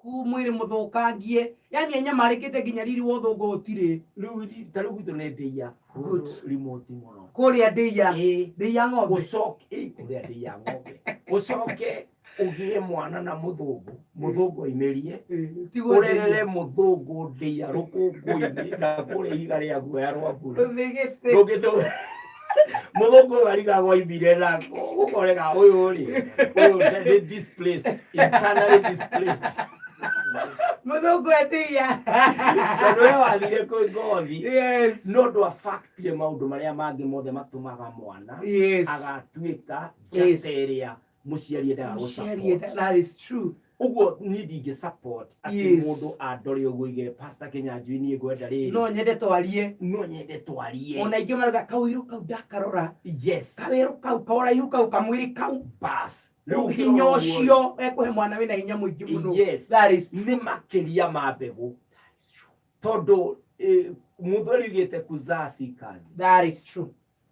Mwĩrĩ mũthũkangie, yani anyamarĩkĩte nginya riri wa ũthũngũ ũtirĩ. Rĩu ta rĩu gwitũ nĩ ndĩia. Good. Kũndũ remote mũno. Kũrĩa ndĩia. Ĩĩ. Ndĩia ng'ombe. Ũcoke ĩ, kũrĩa ndĩia ng'ombe. Ũcoke ũgĩe mwana na mũthũngũ, mũthũngũ aimĩrie. Tigwo Ũrerere mũthũngũ ndĩia rũkũngũ-inĩ na kũrĩa ihiga rĩa guoya rwa mbũri. Rũthĩgĩte. Ndũngĩtũ mũthũngũ ũyũ arigagwo aimire na gũkorega ũyũ rĩ, ũyũ nĩ displaced, internally displaced. Mũthũngũ endĩia. Tondũ we wathire kwĩ ngothi. No ndũ affectire maũndũ marĩa mangĩ mothe matũmaga mwana agatuĩka njata ĩrĩa mũciari endaga gũ Mũciari support. That is true. Ũguo niĩ ndingĩ support atĩ mũndũ andore ũguo oige Pastor Kĩnyanjui niĩ ngwenda rĩrĩ. No nyende twarie. No nyende twarie. Ona ingĩ marauga kawĩrũ kau ndakarora. Kawĩrũ kau, kaũraihu kau, kamwĩrĩ kau. Bas. Rĩu hinya ũcio ekũhe mwana wĩna hinya mũingĩ mũno. That is true. Nĩ makĩria ma mbegũ. Tondũ mũthuri oigĩte kuzaa si kazi. That is true.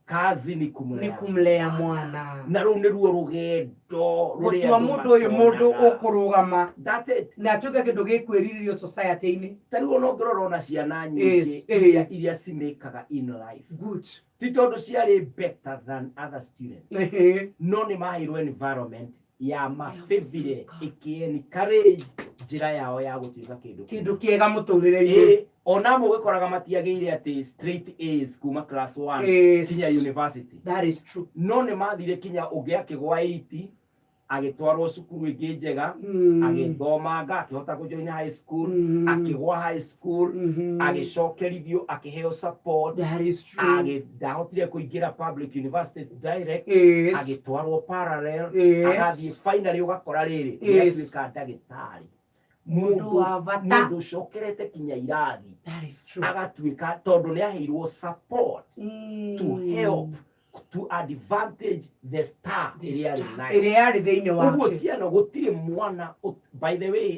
Kazi ni kumlea. Ni kumlea mwana. Na rũu nĩruo rũgendo rũrĩa Gũtua andũ mũndũ ũyũ mũndũ matonaga. ũkũrũgama. That's it. Na atuĩke kĩndũ gĩkwĩrirĩrio society-inĩ. Ta rĩu ona ũngĩrora ona ciana nyingĩ iria cimĩkaga in life. Good. Ti tondũ ciarĩ better than other students. No nĩ maheirwo environment ya mabĩbire ĩkĩ encourage njĩra yao ya gũtuĩka kĩndũ Kĩndũ kĩega mũtũrĩre-inĩ. Ona mũgĩkoraga matiagĩire atĩ straight A's kuma class 1 kinya university. That is true. No nĩ mathire kinya ũngĩ akĩgwa 80 agĩtwarwo cukuru ĩngĩ njega, agĩthomanga, akĩhota kũjoin high school, akĩgwa high school, agĩcokerithio, akĩheo support. That is true. Ndahotire kũingĩra public university direct, agĩtwarwo parallel, agathiĩ finally ũgakora rĩrĩ nĩatuĩka ndagĩtarĩ. Mũndũ wa bata. Mũndũ ũcokerete kinya irathi. That is true. Agatuĩka tondũ nĩ aheirwo support to help to advantage the star The ĩrĩa arĩ star. nayo. Ĩrĩa yarĩ thĩinĩ Ũguo wake. ciana gũtirĩ mwana by the way,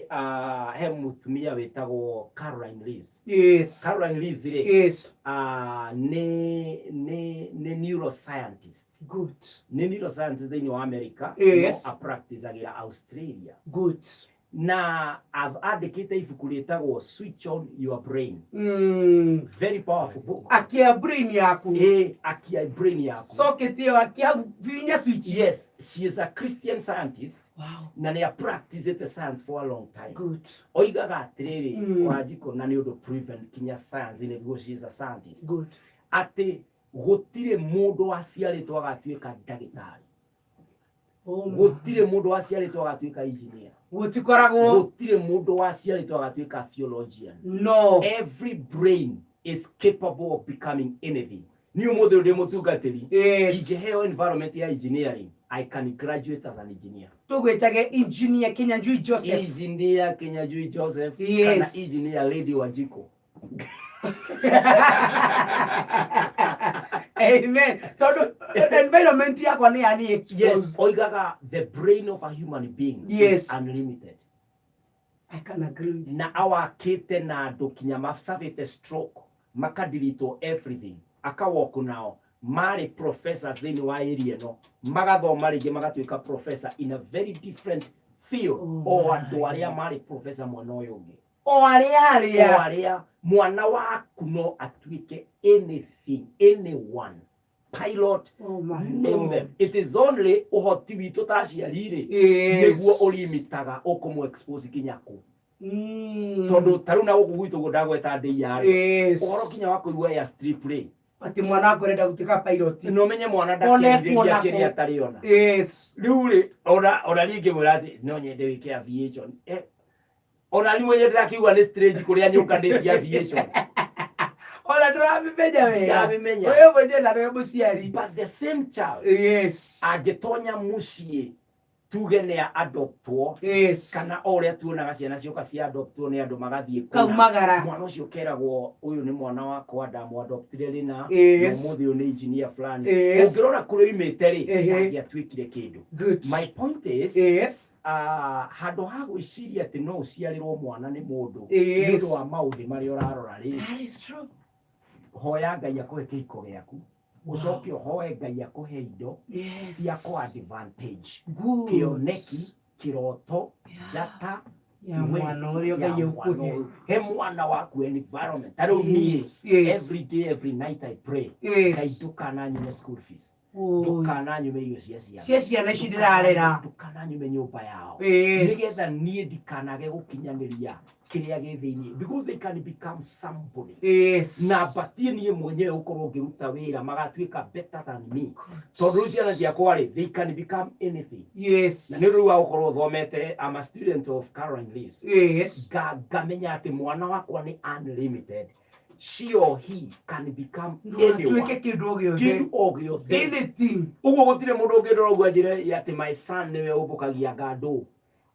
he mũtumia wĩtagwo Caroline Leaves. Caroline Leaves rĩ, nĩ neuroscientist. Good. Nĩ neuroscientist thĩinĩ wa America, no apracticagĩra Australia. Good. Na andĩkĩte ibuku rĩtagwo Switch on Your Brain. Very powerful book. Akia brain yaku. Akia brain yaku. Socket ĩyo akia vinya switch. Yes, she is a Christian scientist. Wow. Na nĩ apracticĩte science for a long time. Good. Oigaga atĩrĩrĩ, Wanjikũ, na nĩ ũndũ proven kinya science-inĩ because she is a scientist. Good. Atĩ gũtirĩ mũndũ waciarĩtwo agatuĩka ndagĩtarĩ. Oh my. Gũtirĩ mũndũ waciarĩtwo agatuĩka engineer. Gũtikoragwo. Gũtirĩ mũndũ waciarĩtwo agatuĩka theologian. No. Every brain is capable of becoming anything. Niĩ ũmũthĩ ũyũ ndĩ mũtungatĩri. Ingĩheo environment ya engineering, I can graduate as an engineer. Tũgwĩtage engineer Kinyanjui Joseph. Engineer Kinyanjui Joseph. Kana engineer Lady Wanjiku. Amen. Tondũ environment yakwa nĩ yani expose. Yes, oigaga the brain of a human being is unlimited. I can agree with you. Na awakĩte na andũ kinya macabĩte stroke, makadiritwo everything, akawalk nao marĩ professors thĩinĩ wa area ĩno, magathoma rĩngĩ magatuĩka professor in a very different field. Oh O my. andũ arĩa marĩ professor mwena ũyũ ũngĩ. O arĩa arĩa. O arĩa mwana waku no atuĩke anything, anyone. Pilot, Oh my name God. them. It is only ũhoti witũ ta aciari rĩ, nĩguo ũrimitaga ũkũmũ expose kinya kũ. Tondũ ta rĩu na gũkũ gwitũ ũguo ndagweta ndĩia rĩ. Ũhoro kinya wa kũigua air strip rĩ. Atĩ mwana wakwa ũrenda gũtuĩka pilot. No menye mwana One ndakĩrirĩria kuona kĩrĩa kũ. atarĩ ona. Rĩu rĩ, ona niĩ ngĩmwĩra atĩ no nyende wĩke aviation. Ona niĩ mwenyewe ndĩrakĩigua nĩ strange kũrĩa nyũnganĩtie aviation. Ona ndũramĩmenya wega. Ndiramĩmenya. Wewe mwenyewe na nĩwe mũciari. But the same child angĩtonya mũciĩ tuge nĩ adoptwo, kana o ũrĩa tuonaga ciana cioka cia adoptwo nĩ andũ magathiĩ kũna. Kaumagara. Mwana ũcio keragwo ũyũ nĩ mwana wakwa ndamwadoptire rĩna, na ũmũthĩ ũyũ nĩ engineer fulani. Ũngĩrora kũrĩa oimĩte rĩ, ndangĩatuĩkire kĩndũ. Good. My point is, handũ ha gwĩciria atĩ no ũciarĩrwo mwana nĩ mũndũ nĩ ũndũ wa maũthĩ marĩa ũrarora rĩ, That is true. Hoya Ngai akũhe kĩhiko gĩaku, ũcoke ũhoe Ngai akũhe indo cia kũ advantage. Good. Kĩoneki, kĩroto, njata, Ya We- mwana ũrĩa ya Ngai mwana ũkũhe. ũyũ. He mwana waku environment. Ta rĩu niĩ Yes. every day every night I pray, Ngai, ndũkananyume school fees, Oi. ndũkananyume irio cia ciana, Cia ciana ici ndĩrarera. Ndũkananyume nyũmba yao, nĩgetha niĩ ndikanage gũkinyanĩria kĩrĩa gĩ thĩinĩ, because they can become somebody, na mbatie niĩ mwenyewe gũkorwo ngĩruta wĩra magatuĩka better than me, tondũ rĩu ciana ciakwa rĩ, they can become anything. Na nĩ rĩu wa gũkorwo thomete, I'm a student of Caroline Leaves, ngamenya atĩ mwana wakwa nĩ unlimited, she or he can become Ndũgatuĩke anyone, kĩndũ o gĩothe. Kĩndũ o gĩothe. Anything. Ũguo gũtirĩ mũndũ ũngĩndora ũguo anjĩre atĩ my son nĩwe ũmbũkagia ngandũ.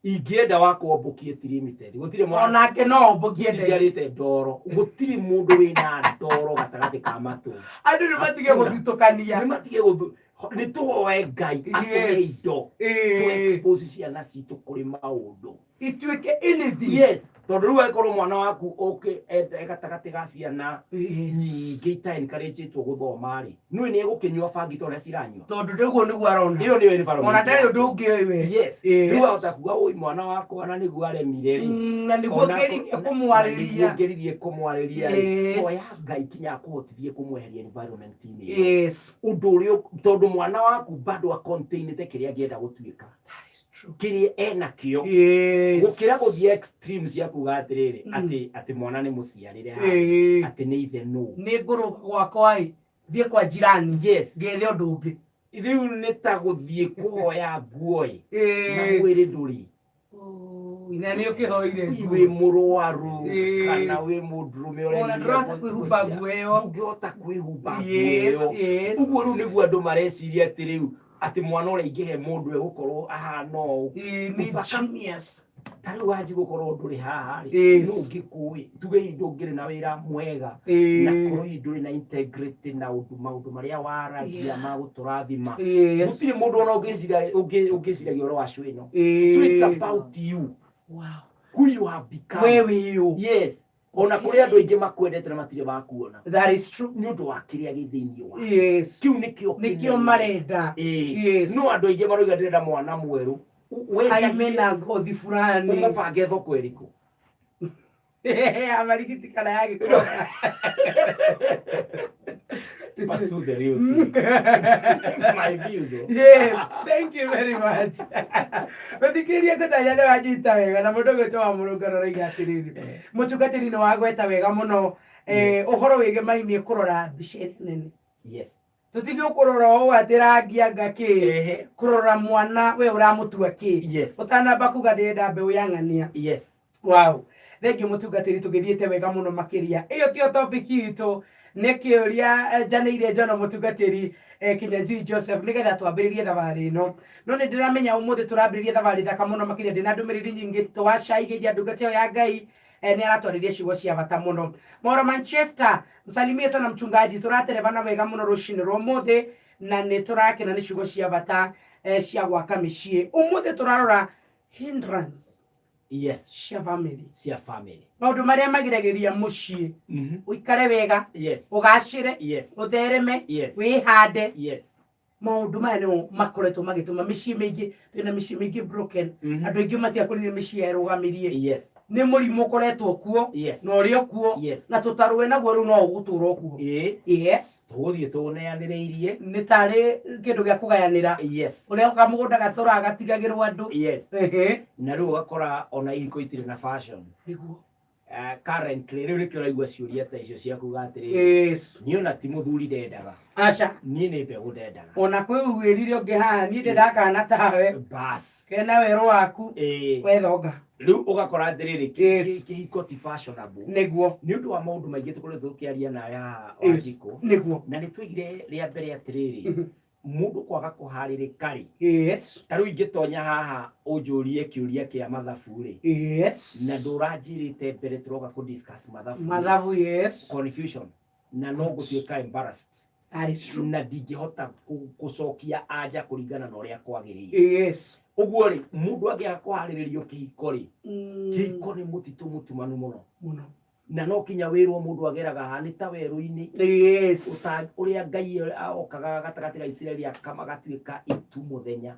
Ingĩenda wakwa ũmbũkie ti limited, gũtirĩ mwana. Onake no ũmbũkie ndege. Ndiciarĩte ndoro, gũtirĩ mũndũ wĩna ndoro gatagatĩ ka matũ. Andũ nĩ matige Hakuna. gũthutũkania. Nĩ matige gũthu, nĩ tũhoe Ngai atũhe indo tũ expose ciana citũ kũrĩ maũndũ. Ituĩke anything. Yes, tondũ rĩu angĩkorwo mwana waku ũkĩ e gatagatĩ ga ciana nyingĩ ita encourage-ĩtwo gũthoma rĩ, nũĩ nĩ egũkĩnyua bangi ta ũrĩa ciranyua. Tondũ nĩguo arona. Ĩyo nĩyo environment Ona ndarĩ yake. ũndũ ũngĩ oĩ we. Yes. Rĩu wahota kuga, "Ũi, mwana wakwa na nĩguo aremire rĩ." Na nĩguo ngeririe kũmwarĩria. Nĩguo ngeririe kũmwarĩria rĩ. Hoya Ngai kinya akũhotithie kũmweheria environment-inĩ ĩyo. Ũndũ ũrĩa tondũ mwana waku bado acontainĩte kĩrĩa angĩenda gũtuĩka. That is true. Kĩrĩa enakĩo. Gũkĩra gũthiĩ extreme cia kuga atĩrĩrĩ, atĩ mwana nĩ mũciarĩre haha, atĩ nĩ ithe nũ. Nĩ ngũrũga gwakwa ĩ, thiĩ kwa jirani. Ngethe ũndũ ũngĩ. Rĩu nĩ ta gũthiĩ kũhoya nguo ĩ, na mwĩrĩ ndũrĩ. Oi, na nĩ ũkĩhoire Ui, nguo. wĩ mũrwaru kana wĩ mũndũrũme Ona ũrerirĩa ndũrahota kwĩhumba nguo ĩyo. Ndũngĩhota kwĩhumba nguo ĩyo. Ũguo rĩu nĩguo andũ mareciria atĩ rĩu atĩ mwana ũrĩa ingĩhe mũndũ egũkorwo ahana ũũ. Ĩĩ, nĩ genius. Ta rĩu wanji gũkorwo ndũrĩ haha rĩ, no ũngĩkũĩ tuge hihi ndũngĩrĩ na wĩra mwega, na korwo hihi ndũrĩ na integrity na ũndũ maũndũ marĩa waragia ma gũtũrathima, gũtirĩ mũndũ ona ũngĩciragia ũhoro wa cũ ĩno. So it's about you, who you have become. We wĩ ũ. Yes, ona kũrĩ andũ aingĩ makwendete na matirĩ makuona. That is true. Nĩ ũndũ wa kĩrĩa gĩ thĩinĩ wa kĩu nĩkĩo Nĩkĩo kĩnene. marenda. Ĩĩ. No andũ aingĩ marauga ndĩrenda mwana mwerũ. Aime Wendagie na ngothi fulani. Ũmũbange thoko ĩrĩkũ? Ya marigiti kana ya gĩkũyũ. Pursue the real thing. My view though. Yes, thank you very much. Mũthikĩrĩria, ngũtanya nĩ wanyita wega na mũndũ ũgwĩtwo wa mũrũngano arauga atĩrĩrĩ, mũtungatĩri nĩ wagweta wega mũno ũhoro wĩgĩmainie kũrora mbica ĩrĩa nene. Tũtige kũrora ũũ atĩ rangi anga kĩ, kũrora mwana we ũramũtua kĩ, ũtanamba kuga ndĩrenda mbeũ ya ng'ania. Wow, thengiũ mũtungatĩri, tũgĩthiĩte wega mũno makĩria. Ĩyo tiyo topic itũ, nĩ kĩũria njanĩire njono mũtungatĩri Kinyanjui Joseph nĩgetha twambĩrĩrie thabarĩ ĩno, no nĩ ndĩramenya ũmũthĩ tũrambĩrĩria thabarĩ thaka mũno makĩria. Ndĩna ndũmĩrĩri nyingĩ tũwacai geithia ndungata ĩyo ya Ngai, nĩ aratwarĩria ciugo cia bata mũno. Moro Manchester, msalimie sana mchungaji. Tũraterebana wega mũno rũcinĩ rwa ũmũthĩ na nĩ tũrakena nĩ ciugo cia bata cia gwaka mĩciĩ. Ũmũthĩ tũrarora hindrance cia family. Cia family. Maũndũ marĩa magiragĩrĩria mũciĩ ũikare wega, ũgacĩre, ũthereme, wĩhande. Maũndũ maya nĩmo makoretwo magĩtũma mĩciĩ mĩingĩ, twĩna mĩciĩ mĩingĩ broken. Andũ aingĩ matiakũrire mĩciĩ yerũgamirie. Nĩ mũrimũ ũkoretwo kuo na ũrĩ o kuo, na tũtarũe naguo rĩu no ũgũtũra kuo. Ĩĩ. Tũgũthiĩ tũneanĩrĩirie. Nĩ tarĩ kĩndũ gĩa kũgayanĩra, ũrĩa kamũgũnda gatũraga gatigagĩrwo andũ. Na rĩu ũgakora ona ihiko itirĩ na fashion. Nĩguo. Currently rĩu nĩkĩo ũraigua ciũria ta icio cia kuga atĩrĩrĩ, niĩ ona ti mũthuri ndendaga, Aca. Niĩ nĩ mbegũ ndendaga. Ona kwĩ wĩrire ũngĩ haha, niĩ ndĩrenda kana tawe Bas. Kena werũ waku. Wethonga. Rĩu ũgakora atĩrĩrĩ, kĩhiko ti fashionable nĩ ũndũ wa maũndũ maingĩ tũkoretwo tũkĩaria nawe haha, Wanjikũ. Na nĩ twaigire rĩa mbere atĩrĩrĩ, mũndũ kwaga kũharĩrĩka rĩ, ta rĩu ingĩtonya haha ũnjũrie kĩũria kĩa mathabu rĩ, na ndũranjĩrĩte mbere tũroka kũ discuss mathabu rĩ, Mathabu, yes. Confusion, na no ngũtuĩka embarrassed. That is true. Na ndingĩhota gũcokia anja kũringana na ũrĩa kwagĩrĩire. Ũguo rĩ, mũndũ angĩaga kũharĩrĩrio kĩhiko rĩ, kĩhiko nĩ mũtitũ mũtumanu mũno. Mũno. Na no kinya wĩrwo mũndũ ageraga haha nĩ ta werũ-inĩ. Ũrĩa Ngai okaga gatagatĩ ga Isiraeli akamagatuĩka itu mũthenya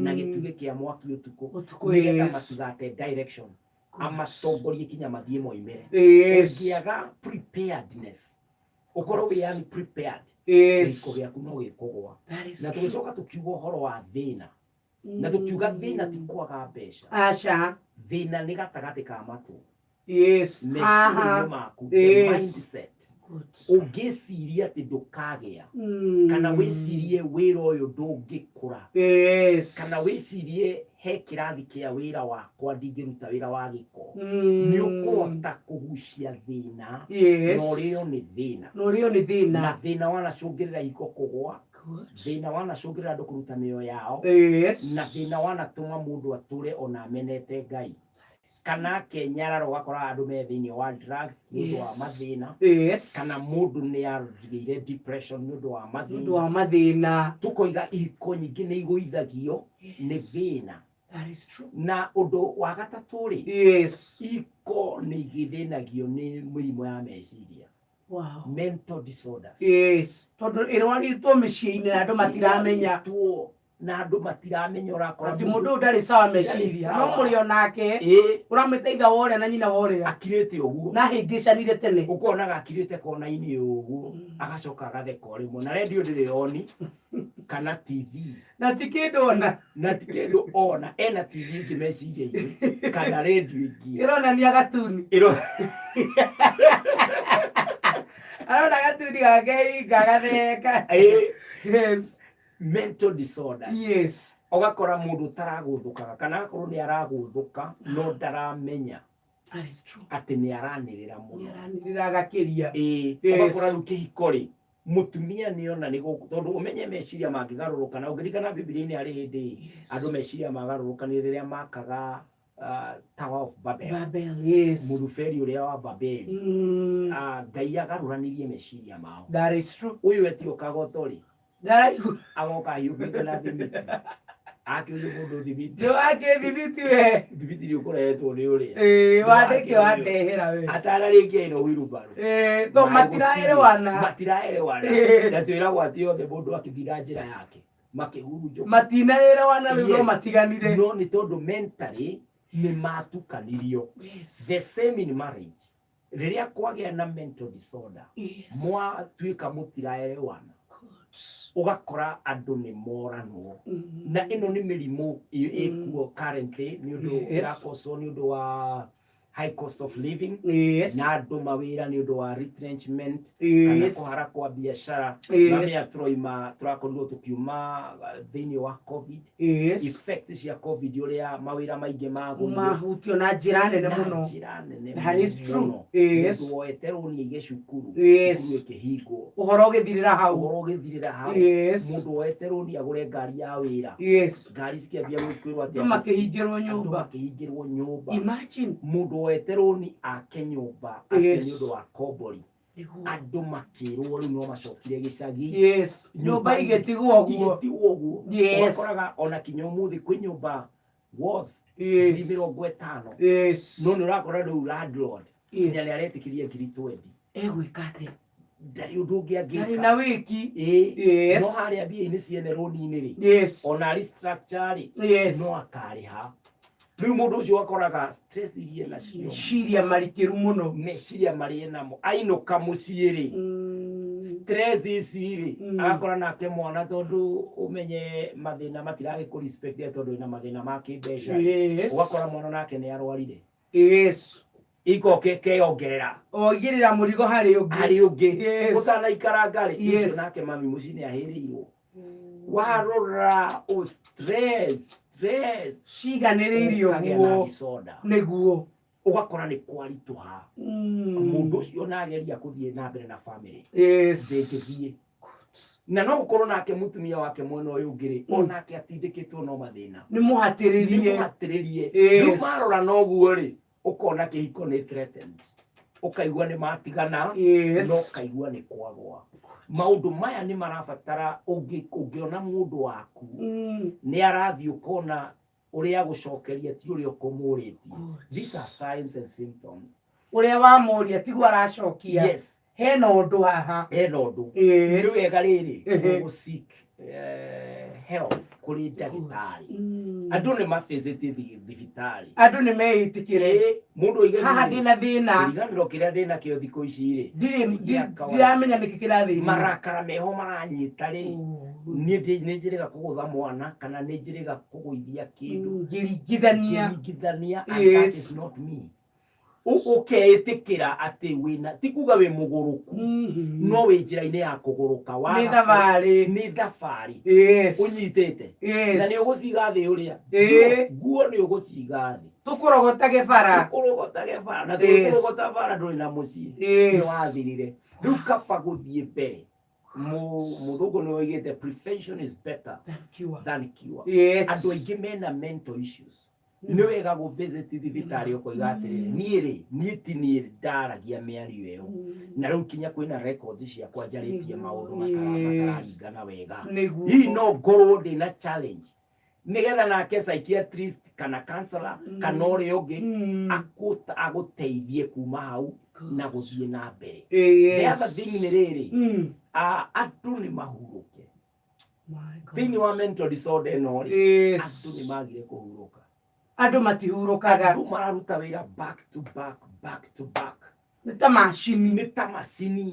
na gĩtugĩ kĩa mwaki ũtukũ, Ũtukũ. Nĩgetha matigate direction. Amatongorie kinya mathiĩ moimĩre. Ũngĩaga preparedness, ũkorwo wĩ unprepared, kĩhiko gĩaku no gĩkũgũa. That is Na true. tũgĩcoka tũkiuga ũhoro wa thĩna, na tũkiuga thĩna ti kwaga mbeca. Aca. Thĩna nĩ gatagatĩ ka matũ, meciria-inĩ Haha. maku, the mindset. Ũngĩciria atĩ ndũkagĩa, kana wĩcirie wĩra ũyũ ndũngĩkũra, kana wĩcirie he kĩrathi kĩa wĩra wakwa ndingĩruta wĩra wa gĩko, nĩ ũkũhota kũgucia thĩna na ũrĩo nĩ thĩna. Na ũrĩo nĩ thĩna. Na thĩna wanacũngĩrĩra ihiko kũgwa, thĩna wanacũngĩrĩra andũ kũruta mĩoyo yao, na thĩna wanatũma mũndũ atũre ona amenete Ngai kana akenyarara, ũgakora andũ me thĩinĩ wa drugs nĩ ũndũ wa mathĩna, kana mũndũ nĩ agĩire depression nĩ ũndũ wa Nĩ ũndũ mathĩna. Wa mathĩna. Tũkoiga ihiko nyingĩ nĩ igũithagio nĩ thĩna. That is true. Na ũndũ wa gatatũ rĩ, ihiko nĩ igĩthĩnagio nĩ mĩrimũ ya meciria, mental disorders. Yes, tondũ ĩrwarĩtwo mĩciĩ-inĩ na andũ matiramenya. Ĩrwarĩtwo na andũ matiramenya, ũrakora atĩ mũndũ ũyũ ndarĩ sawa meciria, Ndarĩ no sawa. mũrĩ onake, ũramwĩta ithe wa ũrĩa na nyina wa ũrĩa. Akirĩte ũguo. Na hĩngĩcanire tene. Ũkonaga akirĩte kona-inĩ ũguo, agacoka agatheka o rĩmwe, na redio ndĩrĩ on kana TV. Na ti kĩndũ ona. Na ti kĩndũ ona, ena TV ĩngĩ meciria-inĩ kana redio ĩngĩ. Ĩronania gatuni. Arona gatuni gake inga gatheka. Mental disorder. Ũgakora mũndũ ũtaragũthũkaga, kana agakorwo nĩ aragũthũka no ndaramenya That is true. atĩ nĩ aranĩrĩra mũno. Nĩaranĩrĩra agakĩria. Ũgakora rĩu kĩhiko rĩ, mũtumia nĩona nĩ gũkũ, tondũ ũmenye meciria mangĩgarũrũka, na ũngĩririkana Bibilia-inĩ harĩ hĩndĩ andũ meciria magarũrũkanire rĩrĩa makaga Tower of Babel. Babel, yes. Mũruberi ũrĩa wa Babeli. Ngai agarũranirie meciria mao. That is true. Ũyũ etio kagoto rĩ, Ndaraigua. Agoka ahiũkĩte na thimiti, akĩũria mũndũ thimiti. Nĩwakĩthimiti we. Thimiti nĩ ũkũrehetwo nĩ ũrĩa. Ĩĩ, wandĩke wandehera we. Atanarĩkia ĩno wheelbarrow. Ĩĩ, to matiraerewana. Matiraerewana. Na twĩragwo atĩ othe mũndũ akĩthiĩ na njĩra yake makĩhurunjũka. Matinaerewana rĩu, no matiganire. No nĩ tondũ mentally nĩ matukanirio. The same in marriage, rĩrĩa kwagĩa na mental disorder, mwatuĩka mũtiraerewana, ũgakora andũ nĩ moranwo. Na ĩno nĩ mĩrimũ ĩkuo currently nĩ ũndũ ĩrakoswo nĩ ũndũ wa high cost of living, na andũ mawĩra nĩ ũndũ wa retrenchment kana kũhara kwa biacara. Na mĩa tũroima, tũrakorirwo tũkiuma thĩinĩ wa COVID, effect cia COVID, ũrĩa mawĩra maingĩ magũire. Mahutio na njĩra nene Na mũno. Njĩra nene That is true. Mũno. Mũndũ woete rũni aige cukuru, cukuru ĩkĩhingwo. Ũhoro ũgĩthirĩra hau. Ũhoro ũgĩthirĩra hau. Mũndũ woete rũni agũre ngari ya wĩra, ngari cikĩambia gwĩkwĩrwo atĩ Andũ makĩhingĩrwo andũ nyũmba. Makĩhingĩrwo nyũmba. Imagine. Mũndũ woete rũni ake nyũmba ake nĩ ũndũ wa kombori, andũ makĩrwo rĩu no macokire gĩcagi. Yes, nyũmba igĩtigwo ũguo. Igĩtigwo ũguo. Ũgakoraga ona kinya ũmũthĩ kwĩ nyũmba worth ngiri 50, no nĩ ũrakora rĩu landlord kinya nĩ aretĩkĩria ngiri 20. Egwĩka atĩa? Ndarĩ ũndũ ũngĩ Ndarĩ angĩka. na wĩki. No harĩa mbia-inĩ ciene rũni-inĩ rĩ, ona restructure rĩ, no akarĩha. Rĩu mũndũ ũcio ũgakoraga stress iria nacio, Meciria marikĩru mũno. Meciria marĩa namo, ainũka mũciĩ rĩ, stress ici rĩ, agakora nake mwana, tondũ ũmenye mathĩna matiragĩkũ respect tondũ ĩna mathĩna ma kĩmbeca, ũgakora mwana nake nĩ arwarire, ikoke keyongerera. Oigĩrĩra mũrigo harĩ ũngĩ. Harĩ ũngĩ. Ũtanaikaranga rĩ, ũcio nake mami mũciĩ nĩ ahĩrĩirwo. Warora o stress stress Ciganĩrĩire ũkagĩa na ũguo. Disorder. Ũgakora nĩ kwaritũha, mũndũ ũcio ona ageria kũthiĩ na mbere na family, ndĩngĩthiĩ. Na no gũkorwo nake mũtumia wake mwena ũyũ ũngĩ rĩ, onake atindĩkĩtwo no mathĩna. Nĩ mũhatĩrĩrie. Nĩmũhatĩrĩrie. Rĩu marora noguo rĩ, ũkona kĩhiko nĩ threatened, ũkaigua nĩ matigana, no ũkaigua nĩ kwagwa. Maũndũ maya nĩ marabatara ũngĩona mũndũ waku nĩ arathiĩ, ũkona ũrĩa agũcokeria ti ũrĩa ũkũmũrĩtie. These are signs and symptoms. Ũrĩa wamũria tiguo aracokia. Hena ũndũ haha. Hena ũndũ. Nĩ wega rĩrĩ gũ seek help kũrĩ ndagĩtarĩ. Andũ nĩ mabĩcĩtie thibitarĩ. Andũ nĩ meĩtĩkĩre. Ĩĩ, mũndũ oige haha niĩ ndĩna thĩna. Kĩriganĩro kĩrĩa ndĩna kĩo thikũ ici rĩ, ndirĩ ti gĩa kawaida. Ndiramenya nĩkĩ kĩrathĩnia. Marakara meho maranyita rĩ, niĩ nĩ njĩrĩga kũgũtha mwana kana nĩ njĩrĩga kũgũithia kĩndũ. Ngĩringithania. Ngĩringithania, and that is not me. Ũkeĩtĩkĩra atĩ wĩna, ti kuga wĩ mũgũrũku, no wĩ njĩra-inĩ ya kũgũrũka. Nĩ Waga thabarĩ. Nĩ thabarĩ. Ũnyitĩte na nĩ ũgũciga thĩ ũrĩa nguo nĩ ũgũciga thĩ. Tũkũrogotage bara. Ũkũrogotage bara na tũkũrogota bara ndũrĩ na mũciĩ. Nĩ wathirire. Rĩu kaba gũthiĩ mbere. Mũthũngũ nĩ oigĩte prevention is better than cure. Andũ aingĩ mena mental issues, nĩ wega gũ visit thibitarĩ ũkoiga atĩrĩrĩ, niĩ rĩ, niĩ ti niĩ ndaragia mĩario ĩyo, na rĩu kinya kwĩna records ciakwa njarĩtie maũndũ matararingana wega. Hihi no ngorwo ndĩna challenge, nĩgetha nake psychiatrist kana counselor kana ũrĩa ũngĩ agũteithie kuma hau na gũthiĩ na mbere. The other thing nĩ rĩrĩ, andũ nĩ mahurũke. Thĩinĩ wa mental disorder ĩno rĩ, andũ nĩ magire kũhurũka. Andũ matihurũkaga. Andũ mararuta wĩra back to back, back to back. Nĩ ta macini. Nĩ ta macini.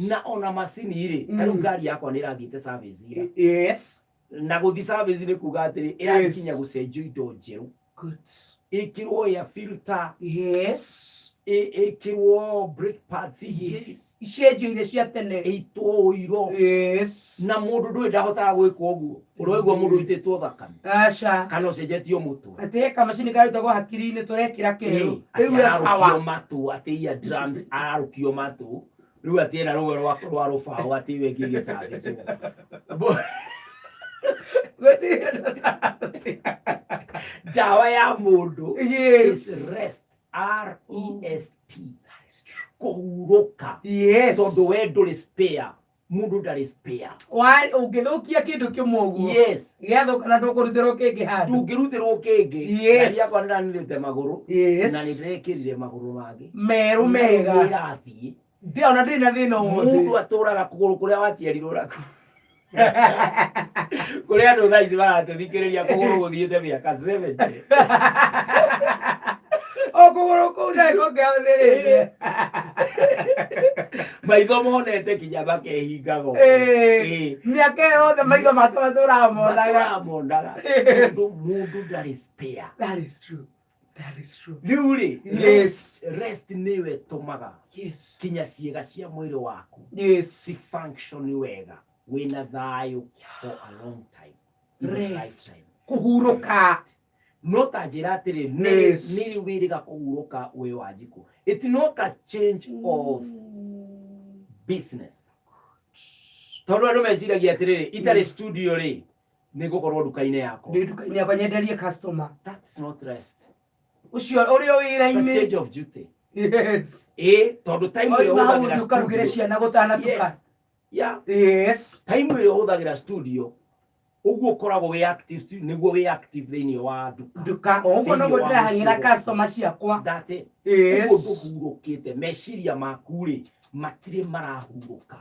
Na ona macini rĩ, ta rĩu ngari yakwa nĩ ĩrathiĩte service ira. Na gũthiĩ service nĩ kuga atĩrĩ, ĩrakinya gũcenjio indo njerũ, ĩkĩrwo air filter, ĩkĩrwo brake pads ingĩ. Icenjio iria cia tene. Ĩitwo ũiro. Na mũndũ ndũĩ ndahotaga gwĩka ũguo. Ũraigua mũndũ ũitĩtwo thakame Aca. kana ũcenjetio mũtwe. Atĩ he kamacini karutagwo hakiri-inĩ tũrekĩra kĩrũ. Atĩ Rĩu sawa. ararũkio matũ, atĩ ear drums, ararũkio matũ rĩu, atĩ ena rũwe rwa rũbaũ, atĩ ĩyo ĩngĩ ĩgĩcabicwo. Gũtirĩ ũndũ. Ndawa ya mũndũ is rest, R E S T, kũhurũka. Tondũ we ndũrĩ spare, mũndũ ndarĩ spare. Ũngĩthũkia kĩndũ kĩmwe ũguo, gĩathũka na ndũkũrutĩrwo kĩngĩ handũ. Ndũngĩrutĩrwo kĩngĩ. Ngari yakwa nĩranirĩte magũrũ na nĩ ndĩrekĩrire magũrũ mangĩ merũ mega. Nĩ ĩrathiĩ. Ona ndĩrĩ na thĩna o wothe. Mũndũ atũraga kũgũrũ kũrĩa waciarirwo nako. Kũrĩ andũ thaa ici maratũthikĩrĩria kũgũrũ gũthiĩte mĩaka 70. O kũgũrũ kũu ndagĩka ũngĩahũthĩrĩte. Maitho monete kinya makehingaga ũguo. Mĩaka ĩyo yothe maitho make matũraga monaga. Matũraga monaga. Tondũ mũndũ ndarĩ spare. That is true. That is true. Rĩu rĩ, rest nĩyo ĩtũmaga kinya ciĩga cia mwĩrĩ waku ci function wega, wĩna thayũ for a long time, even Rest. lifetime. Kũhurũka. No ta njĩra atĩrĩ, nĩ wĩrĩga kũhurũka wĩ Wanjikũ? It's not a change of business, tondũ andũ meciragia atĩrĩrĩ, itarĩ studio rĩ, nĩ ngũkorwo nduka-inĩ yakwa. Ndĩ nduka-inĩ yakwa nyenderie customer. That's not rest. Ũcio ũrĩ o It's a wĩra-inĩ. change of duty. Ĩ tondũ time ĩrĩa Oima hau ũhũthagĩra ũthiĩ ũkarugĩre studio ciana gũtanatuka. Yes. Yeah. Time ĩrĩa ũhũthagĩra studio ũguo ũkoragwo wĩ active studio, nĩguo wĩ active thĩinĩ wa nduka. Nduka o ũguo Thĩinĩ noguo wa ndĩrahang'ĩra mũciĩ waku. customer ciakwa. That's it. Ũguo ndũhurũkĩte, meciria maku rĩ, matirĩ marahurũka,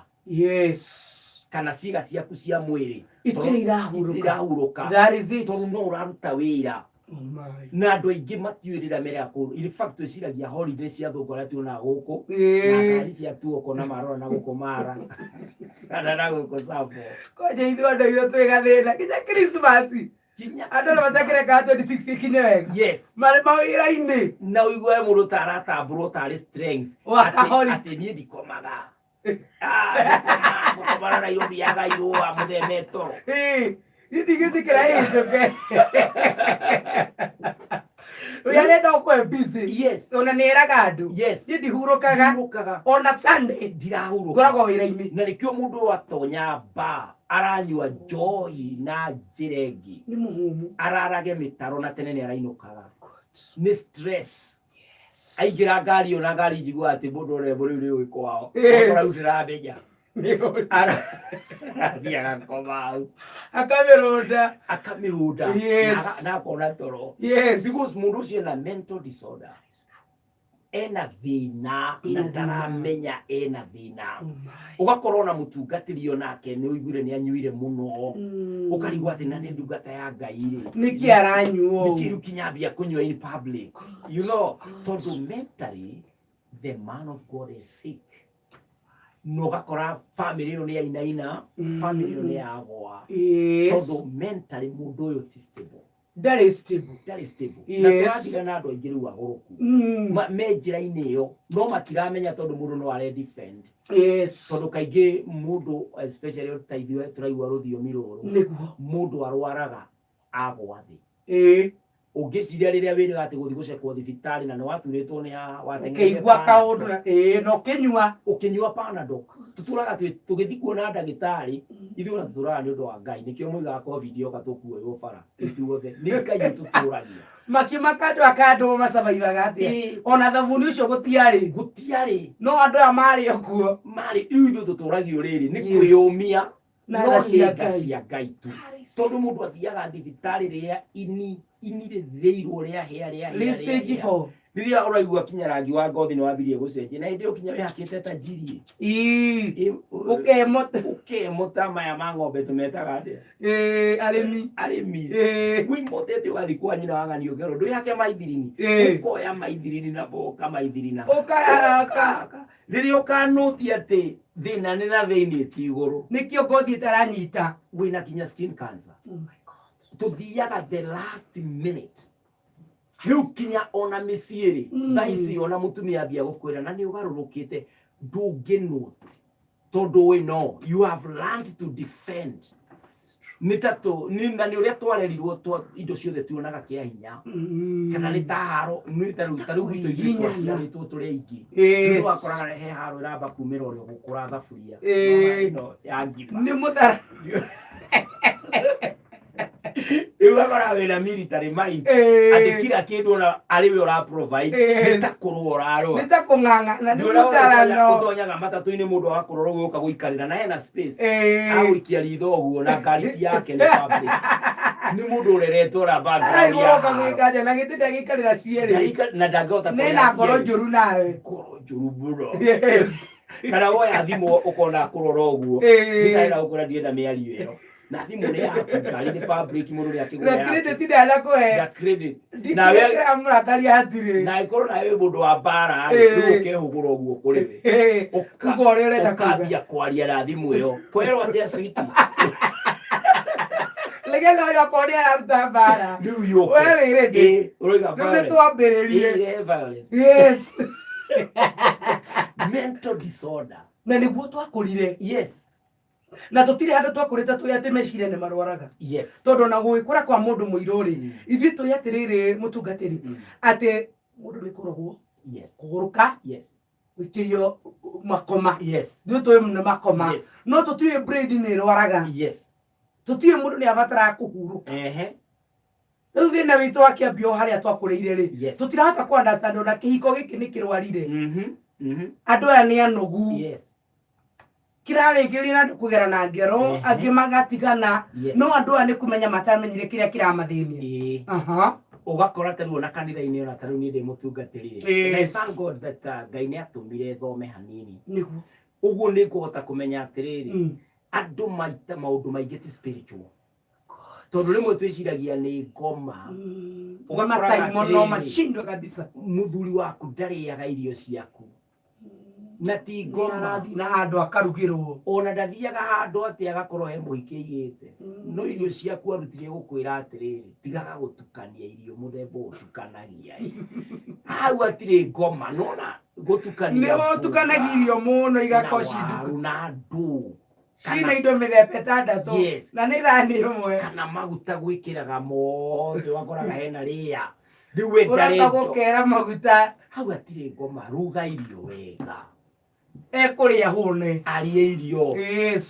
kana ciĩga ciaku cia mwĩrĩ Itirĩ irahurũka. itirĩ irahurũka. That is it. Tondũ no ũraruta wĩra. Oh my. Na andũ aingĩ matiũĩ rĩrĩa merega kũndũ. In fact, twĩciragia holiday cia thũngũ arĩa tuonaga gũkũ na ngari cia tuoko na marora na gũkũ Mara kana na gũkũ Tsavo. Kwanja ithuĩ andũ aitũ twĩ gathĩna nginya Christmas. Kinya Andũ arĩa matakĩrekaga 26 ikinye wega. Marĩ mawĩra-inĩ. Na ũigue mũndũ ta aratambũrwo tarĩ strength. Workaholic. Atĩ niĩ ndikomaga. Ah, ngũkomana Nairobi yagairwo wa mũtheme toro. Ĩĩ, niĩ ndigĩtĩkĩra ĩhĩtũke. Ũyũ arenda ũkorwo busy. Ona nĩ eraga andũ. Niĩ ndihurũkaga. Ndihurũkaga. Ona Sunday Ndirahurũka. ngoragwo wĩra-inĩ. Na nĩkĩo mũndũ ũyũ atonya bar aranyua njohi na njĩra ĩngĩ. Nĩ mũhũmũ. Ararage mĩtaro na tene nĩ arainũkaga. Nĩ stress. Aingĩra ngari ĩyo na ngari njiguaga atĩ mũndũ ũrĩa rĩu nĩ ũĩ kwao. Okorwo rĩu ndĩramenya. Arathiĩ agakoma hau. Akamĩrũnda. Akamĩrũnda. Na akona toro. Because mũndũ ũcio ena mental disorder. Ena thĩna na Ena thĩna. Ndaramenya ena thĩna. Oh my. Ũgakorwo na mũtungatĩri onake nĩ ũiguire nĩ anyuire mũno, ũkarigwo atĩ na nĩ ndungata ya Ngai rĩ, Nĩkĩ aranyua nĩkĩ ũũ? rĩu kinya ambia kũnyua in public, tondũ mentally the man of God is sick, na ũgakora family ĩyo nĩ yainaina, family ĩyo nĩ yagwa, tondũ mentally mũndũ ũyũ ti stable. Ndarĩ stable. Ndarĩ stable. Na tũrathiga na andũ aingĩ rĩu agũrũku me njĩra-inĩ ĩyo no matiramenya, tondũ mũndũ no are defend, tondũ kaingĩ mũndũ, especially ta ithuĩ tũraigua rũthiomi rũrũ, mũndũ arwaraga agwa thĩ. Ũngĩciria rĩrĩa wĩrĩga atĩ gũthiĩ gũcekwo thibitarĩ na nĩ waturĩtwo nĩ haha wateng'erire Ũkĩigua Panadol. Kaũndũ na na ũkĩnyua. Ũkĩnyua Panadol, tũtũraga tũgĩthiĩ kuona ndagĩtarĩ ithuĩ ona tũtũraga nĩ ũndũ wa Ngai. Nĩkĩo moigaga COVID yoka tũkuoywo bara ithuothe, nĩ Ngai ũtũtũragia. Makĩmaka andũ akandũ macabaivaga atĩa? Ona thabuni ũcio gũtiarĩ. Gũtiarĩ. No andũ aya marĩ o kuo. Marĩ rĩu ithuĩ tũtũragio rĩrĩ nĩ kwĩyũmia Na no tha cia nĩ tha Ngai. Cia Ngai tu, tondũ mũndũ athiaga thibitarĩ rĩa ini rĩthĩirwo rĩahĩa rĩahĩa Rĩ stage rĩahĩa. 4. Rĩrĩa ũraigua kinya rangi wa ngothi nĩ wambirie gũcenjia, na hĩndĩ ĩyo kinya wĩhakĩte ta njiri. Ũkemota. Ũkemota maya ma ng'ombe tũmetaga atĩa? Arĩmi. Arĩmi. Wĩmotete ũgathiĩ kwa nyina wa ng'ani ũkerwo ndwĩhake maithirini. Ũkoya maithirini na boka maithirina. Ũkahaka. Rĩrĩa ũkanũtia atĩ thĩna nĩ na thĩinĩ ti igũrũ. Nĩkĩo ngothi ĩtaranyita. Wĩna kinya skin cancer. Oh my God. Tũthiaga the last minute rĩu kinya ona mĩciĩ rĩ, thaa ici ona mũtumia ambia gũkwĩra na nĩ ũgarũrũkĩte, ndũngĩnũti tondũ we no you have learned to defend. Nĩ ta tũ na nĩ ũrĩa twarerirwo indo ciothe tuonaga kĩa hinya, kana nĩ ta haro, nĩ ta rĩu gwitũ ithuĩ Kũhihinyana. twaciarĩtwo tũrĩ aingĩ. Rĩu wakoraga he haro ĩramba kumĩra ũrĩa ũgũkũra thaburia. Ĩno ya ngima. Nĩ mũthara. Rĩu wakoraga wĩna military mind, atĩ kila kĩndũ ona arĩ we ũra provide, nĩ ta kũrũa ũrarũa. Nĩ ta kũng'ang'ana, nĩ Nĩ ũrĩa mũtarano. ũtonyaga matatũ-inĩ, mũndũ agakorwo ũguo ũka gũikarĩra na hena space, agũikia ritho ũguo na ngari ti yake, nĩ public, nĩ mũndũ ũreretwo na background Araigua ya ũka haro. gwĩka atĩa na gĩtĩ ndagĩikarĩra cierĩ. Na ndangĩhota Nĩ kũrĩa na ngoro cierĩ. njũru nawe. Ngoro njũru mũno. Kana woya thimũ ũkona kũrora ũguo, nĩkaenda gũkũra ndienda mĩario ĩyo na thimũ nĩ yaku, ngari nĩ public, mũndũ nĩ akĩgũra Na yake. credit ndanakũhe. Na credit. Nawe Ndikĩrekera mũrakaria hatirĩ. Na ĩkorwo nawe wĩ mũndũ wa mbara rĩ, rĩu ũkehũgũra ũguo kũrĩ we. Uga ũrĩa ũrenda kuga. Ũkambia kwaria na thimũ ĩyo kwerwo atĩa switi. Nĩgetha ũyũ akorwo nĩ araruta mbara. Rĩu yũke. We wĩ ready. Ũroiga Rĩu nĩ violence. twambĩrĩrie. Rehe violence. Mental disorder. Na nĩguo twakũrire. Na tũtirĩ handũ twakũrĩte tũĩ atĩ meciria nĩ marwaraga, tondũ ona gũgĩkũra kwa mũndũ mũirũ rĩ, ithuĩ tũĩ atĩrĩrĩ, mũtungatĩri, atĩ mũndũ nĩ kũrogwo, kũgũrũka, gũikĩrio makoma. Ithuĩ tũĩ nĩ makoma, no tũtiũĩ brain nĩ ĩrwaraga. Tũtiũĩ mũndũ nĩ abataraga kũhurũka. Rĩu thĩna witũ wakĩambia o harĩa twakũrĩire rĩ, tũtirahota kũ understand ona kĩhiko gĩkĩ nĩ kĩrwarire. Andũ aya nĩ anogu. Kĩrarĩkĩrĩria na andũ kũgerana ngero, angĩ magatigana, no andũ aya nĩ kũmenya matamenyire kĩrĩa kĩramathĩnia. Aha. Ũgakora ta rĩu ona kanitha-inĩ, ona ta rĩu niĩ ndĩ mũtungatĩri rĩ, and I thank God that Ngai nĩ atũmire thome hanini, ũguo nĩ ngũhota kũmenya atĩrĩrĩ, andũ maita maũndũ maingĩ ti spiritual, tondũ rĩmwe twĩciragia nĩ ngoma. Ũgakoraga Mataimono atĩrĩrĩ, mashindwe kabisa. Mũthuri waku ndarĩaga irio ciaku na ti ngoma. Arathiĩ na handũ akarugĩrwo. Ona ndathiaga handũ atĩ agakorwo he mũhiki aigĩte, no irio ciaku arutire gũkwĩra atĩrĩrĩ, tigaga gũtukania irio mũthemba ũyũ ũtukanagia ĩ. Hau hatirĩ ngoma, nona gũtukania Nĩ ũtukanagia irio mũno igakorwo na cinduku waru na ndũ cina indo mĩthemba ĩtandatũ, na nĩ thani ĩmwe. Kana maguta gwĩkĩraga mothe, wakoraga hena rĩa rĩu we Ũroka ndarendo. gũkera maguta. Hau hatirĩ ngoma, ruga irio wega. Ekũrĩa hũne. Arĩe irio.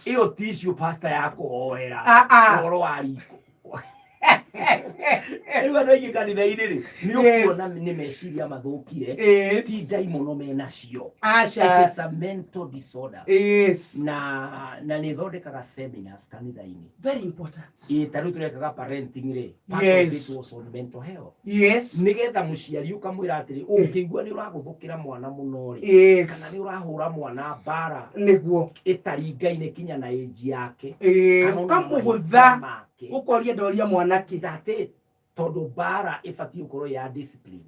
Ĩyo ti issue, pastor, ya kũhoera Ah, ah. ũhoro wa riko. Rĩu andũ aingĩ kanitha-inĩ rĩ, nĩ ũkuona nĩ meciria mathũkire, ti ndaimono menacio. It Aca. is a mental disorder. Na nĩ thondekaga seminars kanitha-inĩ. Very important. Ĩ ta rĩu tũrekaga parenting rĩ, part of it was on mental health, nĩgetha mũciari ũkamwĩra atĩrĩ, ũngĩigua nĩ ũragũthũkĩra mwana mũno rĩ, kana nĩ ũrahũra mwana mbara ĩtaringaine kinya na ĩnji yake, kana ona ũkamũgũtha, mahĩtia make. Ũkoria ndoria mwanake. That's it. Tondũ mbara ĩbatiĩ gũkorwo ya discipline,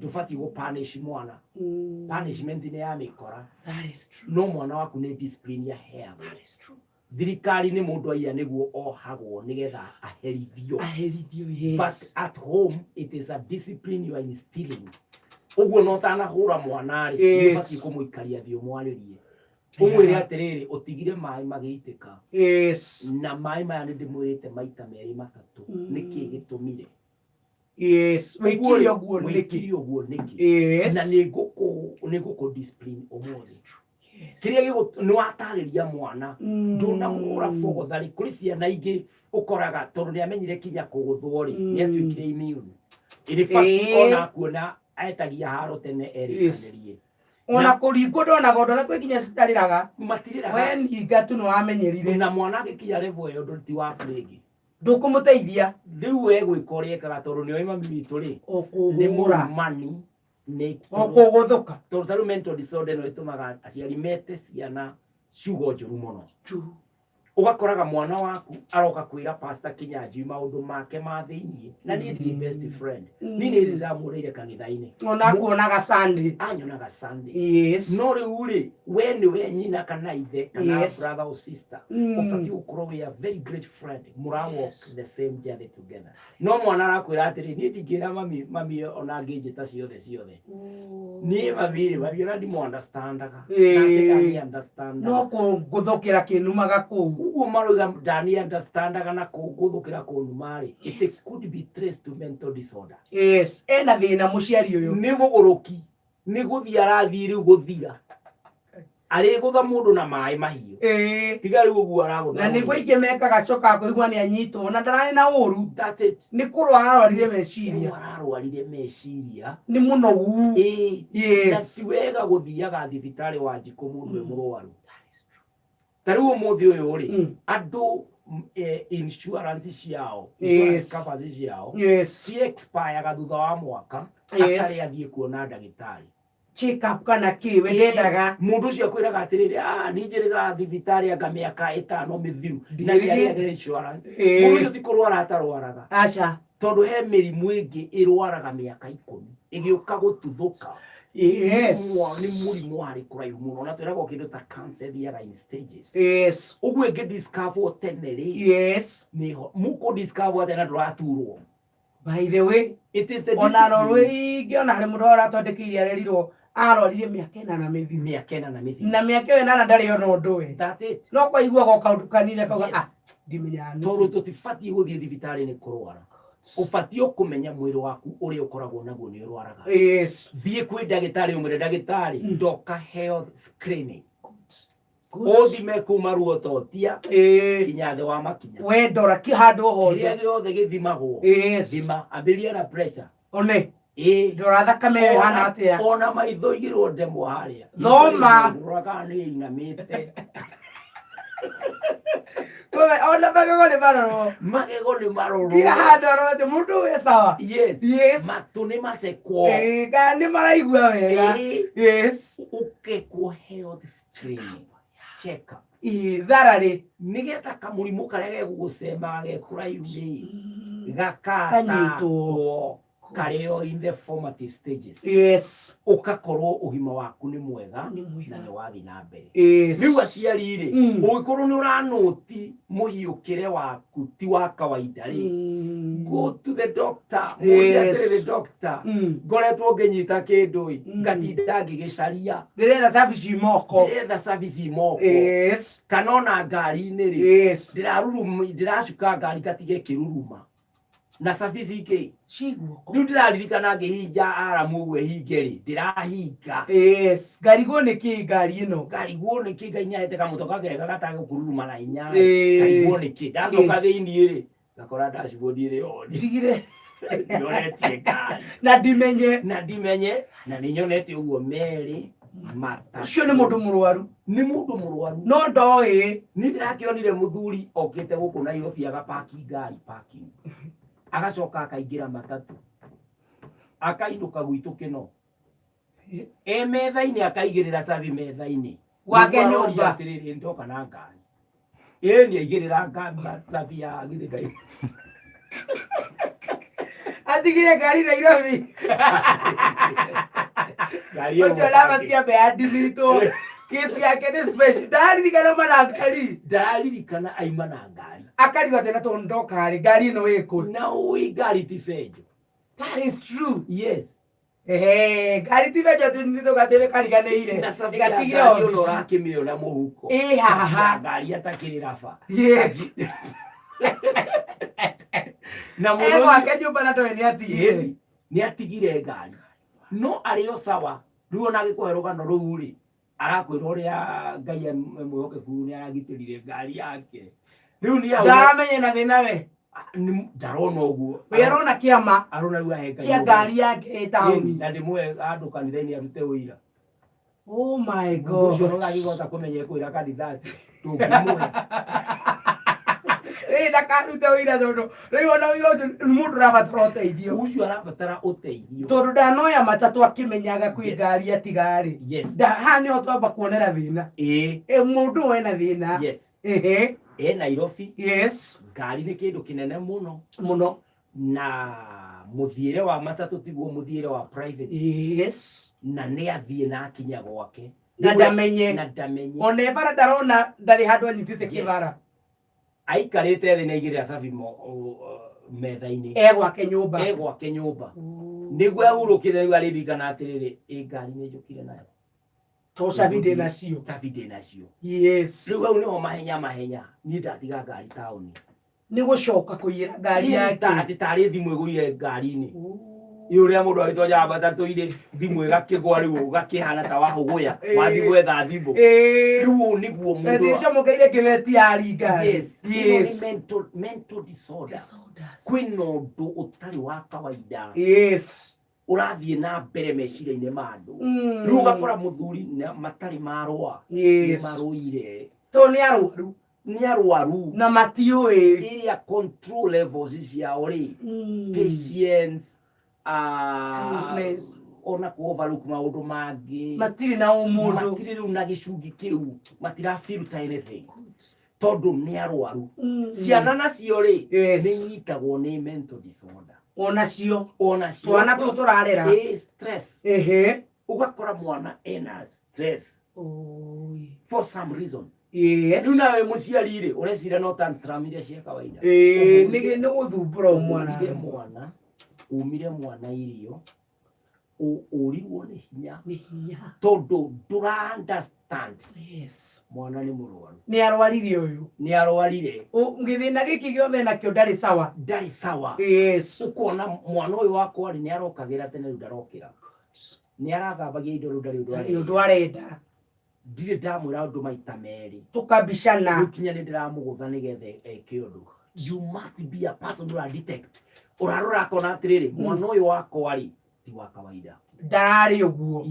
ndũbatiĩ gũ punish mwana. Punishment nĩ ya mĩkora. That is true. No mwana waku nĩ discipline ya heagwo. That is true. Thirikari nĩ mũndũ aiya nĩguo ohagwo nĩgetha aherithio. Aherithio. But at home it is a discipline you are instilling. Ũguo no ũtanahũra mwana rĩ, nĩ ũbatiĩ kũmũikaria thĩ, ũmwarĩrie, ũmwĩre atĩrĩrĩ, ũtigire maĩ magĩitĩka, na maĩ maya nĩ ndĩmwĩrĩte maita merĩ matatũ. Nĩkĩ gĩtũmire? Wĩkire ũguo nĩkĩ? Wĩkire ũguo nĩkĩ? Na nĩ ngũkũ discipline ũmũthĩ. Kĩrĩa gĩgũ nĩ watarĩria mwana, ndũnamũhũra bogotha rĩ. Kũrĩ ciana ingĩ ũkoraga tondũ nĩ amenyire kinya kũgũthwo rĩ, nĩ atuĩkire immune. In fact, ona kuona etagia haro tene erĩkanĩrie. Ona kũringwo ndonaga ũndũ na kwĩ nginya citarĩraga. Matirĩraga. We ninga tu nĩ wamenyerire. Na mwana agĩkinya level ĩyo, ndũ ti waku rĩngĩ. Ndũkũmũteithia. Rĩu we gwĩka ũrĩa ekaga, tondũ nĩ oĩ mami witũ rĩ nĩ Ũkũhũra. Mũrumani nĩ Ũkũgũthũka. Tondũ ta rĩu mental disorder ĩno ĩtũmaga aciari mete ciana ciugo njũru mũno. Njũru. Ũgakoraga mwana waku aroka kwĩra Pastor Kinyanjui maũndũ make ma thĩiniĩ, na niĩ ndirĩ best friend, niĩ nĩ ndĩramũrĩire kanitha-inĩ. Ona kuonaga Sunday. Anyonaga Sunday. No rĩu rĩ, we nĩ we nyina kana ithe kana brother or sister, ũbatiĩ gũkorwo we a very great friend, mũra walk the same journey together. No mwana arakwĩra atĩrĩ, niĩ ndingĩra mami, mami ona angĩnjĩta ciothe ciothe, niĩ mami rĩ, mami ona ndimũ understandaga. Nake ndani understandaga. No kũngũthũkĩra kĩnumaga kũu. Ũguo maroiga ndani understandaga na kũngũthũkĩra kũnuma rĩ, it could be traced to mental disorder. Yes, ena thĩna mũciari ũyũ. Nĩ mũgũrũki, nĩ gũthiĩ arathiĩ rĩu gũthira, arĩgũtha mũndũ na maĩ mahiũ. Tiga rĩu ũguo aragũtha Na nĩguo mũndũ. Aingĩ mekaga, cokaga kũigua nĩ anyitwo na ndararĩ na ũru. That's it. Nĩ kũrwara arwarire meciria. Rĩu ararwarire meciria. Nĩ mũnogu. Ĩĩ. Na ti wega gũthiaga thibitarĩ wa njikũ mũndũ e mũrwaru. Ta rĩu ũmũthĩ ũyũ rĩ, andũ insurance ciao, insurance covers ciao ci expireaga thutha wa mwaka, atarĩ athiĩ kuona ndagĩtarĩ. Check up kana kĩ we ndendaga. Mũndũ ũcio akwĩraga atĩrĩrĩ, ah, niĩ njĩrĩga thibitarĩ anga mĩaka 5 mĩthiru na Ndirĩrĩte. nĩarĩagĩra insurance. Mũndũ ũcio ti kũrwara atarwaraga, Aca. Tondũ he mĩrimũ ĩngĩ ĩrwaraga mĩaka 10 ĩgĩũka gũtuthũka. Nĩ mũrimũ warĩ kũraihu mũno, na twĩragwo kĩndũ ta cancer ĩthiaga in stages. Ũguo ĩngĩ discover tene rĩ, nĩho mũkũ discover tene ndũraturwo. By the way, It is the ona rorwo discipline. ingĩ, ona harĩ mũndũ ũratwandĩkĩire, arerirwo arwarire mĩaka 8 mĩthiru. Mĩaka 4 mĩthiru. Na mĩaka ĩyo 8 ndarĩ ona ũndũ we. That's it. No kwaiguaga o kaũndũ kanini akauga, ah, ndimenyaga nĩkĩ. Tondũ tũtibatiĩ gũthiĩ thibitarĩ nĩ kũrwara, ũbatiĩ o kũmenya mwĩrĩ waku ũrĩa ũkoragwo naguo nĩ ũrwaraga. Thiĩ kwĩ ndagĩtarĩ, ũmwĩre, ndagĩtarĩ, ndoka health screening. Good. Ũthime kuma ruototia nginya thĩ wa makinya. We ndora ki handũ Kĩrĩa hothe. Gĩothe gĩthimagwo, thima, ambĩrĩria na pressure. One. Ĩĩ. Ndora thakame ĩyo ĩhana atĩa. Ona maitho igĩrwo ndemwa harĩa. Thoma. Rora kana nĩ ĩinamĩte. Wewe, ona magego nĩ marorwo. Magego nĩ marorwo. Kila handũ arorete mũndũ ũyũ e sawa. Matũ nĩ macekwo. Ĩĩ, kana nĩ maraigua wega. Ũkekwo health screening, check up. Ĩĩ, thararĩ. Nĩgetha kamũrimũ karĩa gegũgũcemaga ge kũraihu rĩ, Kanyitwo. gakatakwo karĩo in the formative stages. Ũkakorwo ũgima waku nĩ mwega Nĩ mwega. Na nĩ wathiĩ na mbere. Rĩu aciari rĩ, ũngĩkorwo nĩ ũranũti mũhiũkĩre waku ti wa kawaida rĩ, go to the doctor. Mũrie atĩrĩrĩ, doctor, ngoretwo ngĩnyita kĩndũ ĩ, ngatinda ngĩgĩcaria. Ndĩretha cabici moko. Ndĩretha cabici moko. Kana ona ngari-inĩ rĩ, ndĩracuka ngari ngatige ĩkĩruruma na cabici ikĩ Ci guoko. Rĩu ndĩraririkana ngĩhinja aramu ũguo ĩhinge rĩ, ndĩrahinga. Yes, ngarigwo nĩ kĩ ngari ĩno. Ngarigwo nĩ kĩ. Ngai nĩahete kamũtoka kega gatagũkũruruma na hinya. Ngarigwo nĩ kĩ ndacoka thĩiniĩ rĩ. Ngakora dashboard ĩrĩ on. Ndigire. Nyonetie ngari. Na ndimenye. Na ndimenye, na nĩ nyonete ũguo merĩ, matatũ. Ũcio nĩ mũndũ mũrwaru. Nĩ mũndũ mũrwaru. No ndoĩ. Niĩ ndĩrakĩonire mũthuri okĩte gũkũ Nairobi agapaki ngari parking. Agacoka akaingĩra matatũ. Akainũka gwitũ kĩno. E metha-inĩ akaigĩrĩra cabi metha-inĩ. Gwake Nĩguo aroria nyũmba. Atĩrĩrĩ ndoka na ngari. Ĩĩ nĩ aigĩrĩra ngari cabi ya githĩ ngai. Atigire ngari Nairobi. Ngari ĩyo Ũcio arabatia ambe adilitwo. Kesi yake nĩ special. Ndaririkana mana ngari. Ndaririkana aima na ngari. Akarigwo atĩ na tondũ ndoka rĩ ngari ĩno ĩkũ. Na ũĩ ngari ti benjo. That is true. Yes. Ehe, ngari ti benjo atĩ nĩ tũgatĩre kariganĩire. Na cabi ya Ĩgatigire ngari ona obici. ũrakĩmĩona mũhuko. Ĩ haha. Ngari atakĩrĩ raba. Yes. Na mũndũ ũcio- Egwake nyũmba na ndoĩ nĩ atigire. Ĩĩ, nĩ atigire ngari no arĩ o sawa. Rĩu ona agĩkũhe rũgano rũu rĩ, arakwĩra ũrĩa Ngai mwĩhokeku nĩ aragitĩrire ngari yake. Rĩu nĩ hau Ndaramenye na thĩna we. Ndarona ũguo. We arona kĩama Arona rĩu ahe Ngai kĩa ũhoro. Ngari yake ĩ Ĩni, taũni. Na ndĩmũhe handũ kanitha-inĩ arute ũira. Oh my Mũndũ ũcio God. no agĩhota kũmenya ekwĩra kanitha atĩ ndũngĩmũhe. Ĩ ndakarute ũira tondũ rĩu ona ũira ũcio nĩ mũndũ ũrabatara ũteithio. Ũcio arabatara ũteithio. Tondũ ndanoya matatũ akĩmenyaga kwĩ ngari atigarĩ. Haha nĩho twamba kuonera thĩna. Ĩ mũndũ ũyũ ena thĩna. Ehe. E Nairobi. Ngari nĩ kĩndũ kĩnene mũno. Mũno. Na mũthiĩre wa matatũ tiguo mũthiĩre wa private. Na nĩ athiĩ na akinya gwake. Na ndamenye. Na ndamenye. Ona e bara ndarona ndarĩ handũ anyitĩte kĩbara. Aikarĩte thĩ na aigĩrĩra cabi metha-inĩ. E gwake nyũmba. E gwake nyũmba. Nĩguo ahurũkĩte rĩu aririkana atĩrĩrĩ, ĩ ngari nĩ njũkire nayo. To cabi ndĩ nacio. Cabi ndĩ nacio. Rĩu hau nĩho mahenya mahenya. Niĩ ndatiga ngari taũni. Nĩ gũcoka kũiyĩra ngari yake. Atĩ tarĩ thimũ ĩgũire ngari-inĩ. Ĩ ũrĩa mũndũ agĩtonyaga matatũ-inĩ thimũ ĩgakĩgwa rĩu ũgakĩhana ta wahũgũya wathiĩ gwetha thimũ. Rĩu ũũ nĩguo mũndũ Ĩcomokeire kĩbeti yari ngari. Yes. Ĩno nĩ mental disorder. Kwĩna ũndũ ũtarĩ wa kawaida. Ũrathiĩ na mbere meciria-inĩ ma andũ. Rĩu ũgakora mũthuri na matarĩ marũa. Nĩ marũire. Tondũ nĩ arwaru. Nĩ arwaru. Na matiũĩ. Ĩrĩa control levels ciao rĩ. Patience, Kindness. Ona ku overlook maũndũ mangĩ. Matirĩ na ũmũndũ. Matirĩ rĩu na gĩcungi kĩu. Matira filter anything. Tondũ nĩ arwaru. Ciana nacio rĩ, nĩ inyitagwo nĩ mental disorder. Onacio. Onacio. Twana tũtũ tũrarera. Ĩ, stress. Ũgakora mwana ena stress. For some reason. Rĩu nawe mũciari rĩ, ũreciria no tantrum iria cia kawaida. Ĩ, nĩ gũthumbũra o mwana. Ũmire mwana, umire mwana irio, ũrirwo nĩ hinya. Nĩ hinya. Tondũ ndũra understand. Mwana nĩ mũrwaru. Nĩ arwarire ũyũ. Nĩ arwarire. Gĩthĩna gĩkĩ gĩothe nakĩo ndarĩ sawa. Ndarĩ sawa. Ũkona mwana ũyũ wakwa rĩ, nĩ arokagĩra tene rĩu ndarokĩra. Nĩ arathambagia indo rĩu ndarĩ ũndũ Ndarĩ ũndũ arenda. Ndirĩ ndamwĩra ũndũ maita merĩ. Tũkabicana. Rĩu kinya nĩ ndĩramũgũtha nĩgetha eke ũndũ. You must be a person who detect. Ũrarora akona atĩrĩrĩ, mwana ũyũ wakwa rĩ, ti wa kawaida. Ndararĩ ũguo.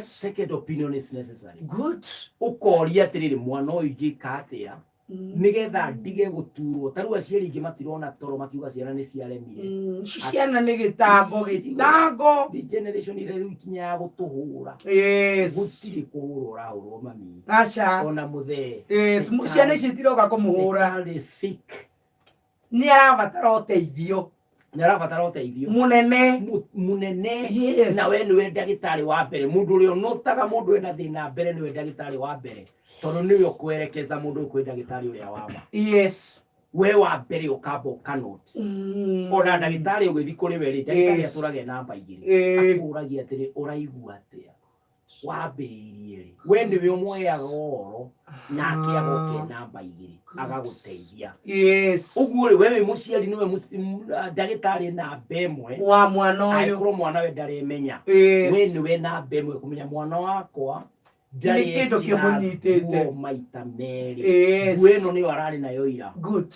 Second opinion is necessary. Good. Ũkoria atĩrĩrĩ, mwana ũyũ ingĩka atĩa? Nĩgetha ndige gũturwo. Ta rĩu aciari aingĩ matirona toro makiuga ciana nĩ ciaremire. Ciana nĩ gĩtango, gĩtango. Nĩ generation ĩrĩa rĩu ikinya ya gũtũhũra. Gũtirĩ kũhũrwo ũrahũrwo mami. Aca. Ona mũthee. Ciana ici itiroka kũmũhũra. The child is sick. Nĩ arabatara ũteithio. Nĩ arabatara ũteithio. Mũnene. Mũnene. Na we nĩwe ndagĩtarĩ wa mbere. Mũndũ ũrĩa ũnotaga mũndũ ena thĩna mbere nĩwe ndagĩtarĩ wa mbere. Tondũ nĩwe ũkwerekeza mũndũ ũyũ kwĩ ndagĩtarĩ ũrĩa wa ma. We wa mbere ũkamba ũkanoti. Ona ndagĩtarĩ ũgĩthiĩ kũrĩ we rĩ, ndagĩtarĩ atũraga e namba igĩrĩ. Akũragia atĩrĩ, ũraigua atĩa? Wambĩrĩirie rĩ? We nĩwe ũmũheaga ũhoro, nake agoka e namba igĩrĩ, agagũteithia. Ũguo rĩ, we wĩ mũciari nĩwe ndagĩtarĩ namba ĩmwe. Wa mwana ũyũ. Angĩkorwo mwana we ndaremenya. We nĩwe namba ĩmwe kũmenya mwana wakwa Nĩ kĩndũ kĩmũnyitĩte. nguo maita merĩ. Nguo ĩno nĩyo ararĩ nayo ira. Good.